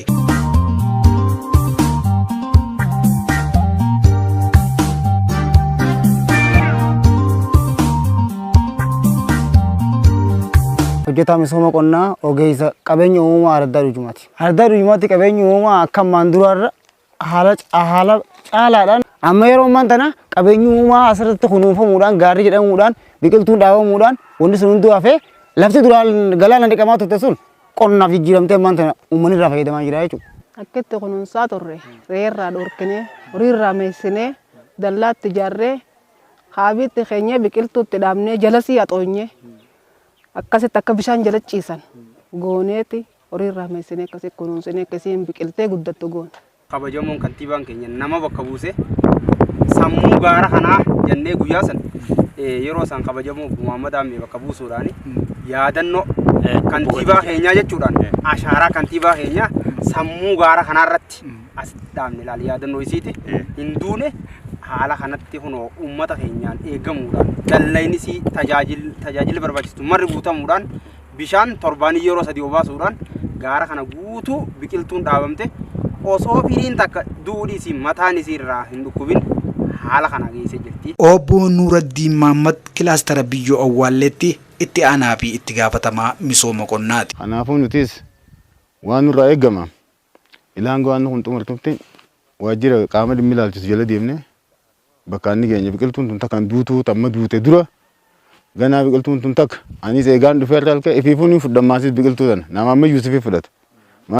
N: Hojjetaa misooma qonnaa ogeessa qabeenya uumamaa Araddaa Dhujumaati. Araddaa Dhujumaatti qabeenyi uumamaa akka ammaan duraarra haala haala caalaadhaan amma yeroo ammaan tana qabeenyi uumamaa asirratti kunuunfamuudhaan gaarri jedhamuudhaan biqiltuun dhaabamuudhaan wanti sun hunduu hafee lafti duraan galaana dhiqamaa turte sun qonnaaf jijjiiramtee ammaan tana uummanni irraa fayyadamaa jira jechuudha.
C: Akka itti kunuunsaa turre re'eerraa dhorkinee horiirraa meessinee dallaatti ijaarree haabiitti keenyee biqiltuutti dhaabnee jalasii haxoonyee akkasitti akka bishaan jala ciisan gooneeti horiirraa meessinee akkasitti kunuunsinee akkasiin biqiltee guddattu goone.
V: Kabajamoon kantiibaan keenya nama bakka buuse sammuu gaara kanaa jennee guyyaa san yeroo san kabajamoo obbo Muhammad Ammee bakka buusuudhaan yaadannoo kantiibaa keenyaa jechuudhaan ashaaraa kantiibaa keenyaa sammuu gaara kanaa irratti asitti dhaabne ilaali yaadannoo isiiti hin duune haala kanatti kunoo uummata keenyaan eegamuudhaan dallaynis tajaajilli barbaachistu marri guutamuudhaan bishaan torbaanii yeroo sadii obaasuudhaan gaara kana guutuu biqiltuun dhaabamte osoo firiin takka duudhi isii mataan isii irraa hin dhukkubin haala kana geessee jirti.
A: Obbo Nuuraddiin Mahaammad kilaastara Biyyoo Awwaalleetti itti aanaa fi itti gaafatamaa misooma qonnaati.
I: Kanaafuu nutis waan nurraa eegama ilaan waan kun xumurtutti waajjira qaama dhimmi ilaalchisu jala deemnee bakka inni keenya biqiltuun tun takka duutuu tamma duute dura ganaa biqiltuun tun takka anis eegaan dhufee irra halka ifiifuu ni fudhammaasis biqiltuu tana nama amma Yuusufii fudhata.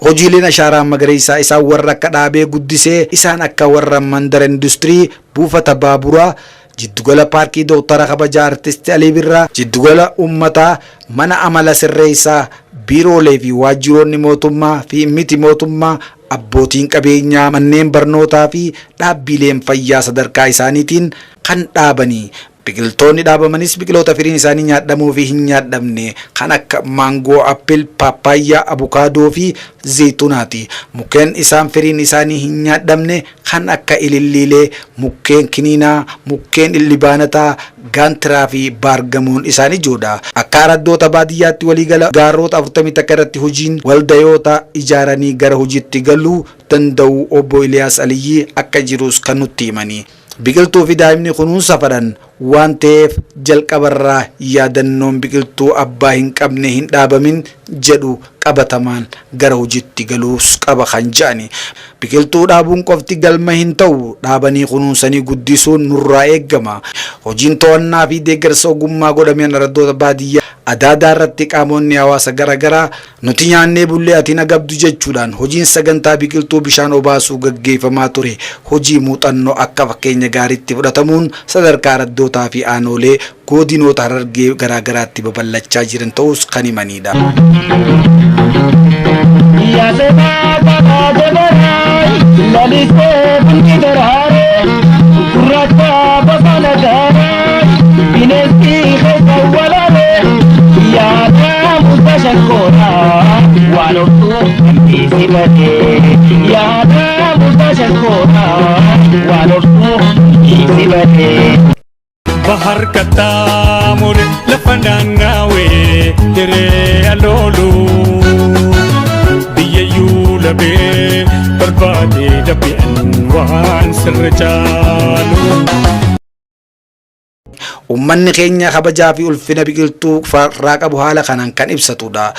A: Hojiileen ashaaraa magariisaa isaan warra akka dhaabee guddisee isaan akka warra mandara industirii buufata baaburaa jiddugala paarkii Dooktara Kabajaa Artisti Alii Birraa jiddugala uummataa mana amala sirreessaa biiroolee fi waajjiroonni mootummaa fi miti mootummaa abbootiin qabeenyaa manneen barnootaa fi dhaabbileen fayyaa sadarkaa isaaniitiin kan dhaabanii biqiltoonni dhaabamanis biqiloota firiin isaanii nyaadhamuu fi hin nyaadhamne kan akka maangoo, appil, paappaayyaa, abukaadoo fi zayituunaati. Mukkeen isaan firiin isaanii hin nyaadhamne kan akka ililliilee, mukkeen kiniinaa, mukkeen illibaanataa, gaantiraa fi baargamoon isaan ijoodha. Akka araddoota baadiyyaatti waliigala gaarroota 41 irratti hojiin waldayoota ijaaranii gara hojiitti galuu danda'u obbo Iliyaas Aliyyii akka jirus kan nutti himani. Biqiltuu fi daa'imni kunuunsa fadhan waan ta'eef jalqabarraa yaadannoon biqiltuu abbaa hin qabne hin dhaabamin jedhu qabatamaan gara hojiitti galuus qaba kan jedhani. Biqiltuu dhaabuun qofti galma hin ta'u dhaabanii kunuunsanii guddisuun nurraa eegama. Hojiin to'annaa fi deeggarsa ogummaa godhameen araddoota baadiyyaa Adaadaa irratti qaamonni hawaasa garaagaraa nuti nyaannee bullee ati nagabdu jechuudhaan hojiin sagantaa biqiltuu bishaan obaasuu gaggeeffamaa ture hojii muuxannoo akka fakkeenya gaariitti fudhatamuun sadarkaa araddootaa fi aanoolee godinoota Harargee garaagaraatti babal'achaa jiran ta'uus kan himanidha.
W: Bahar qaxxaamure lafa naannawee hiree aloolu biyyayyuu labee barbaadee dabbi'an waan sirra caalu.
A: Uummanni keenya kabajaa fi ulfina biqiltuu irraa qabu haala kanaan kan ibsatudha.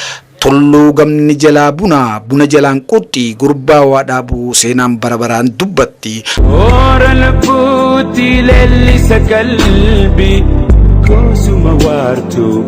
A: Tulluu gamni jalaa buna, buna jalaan qurxii, gurbaa waa dhaabu seenaan bara baraan dubbatti.
W: Toora lubbuutti leellisa qalbii koosuma waartuu.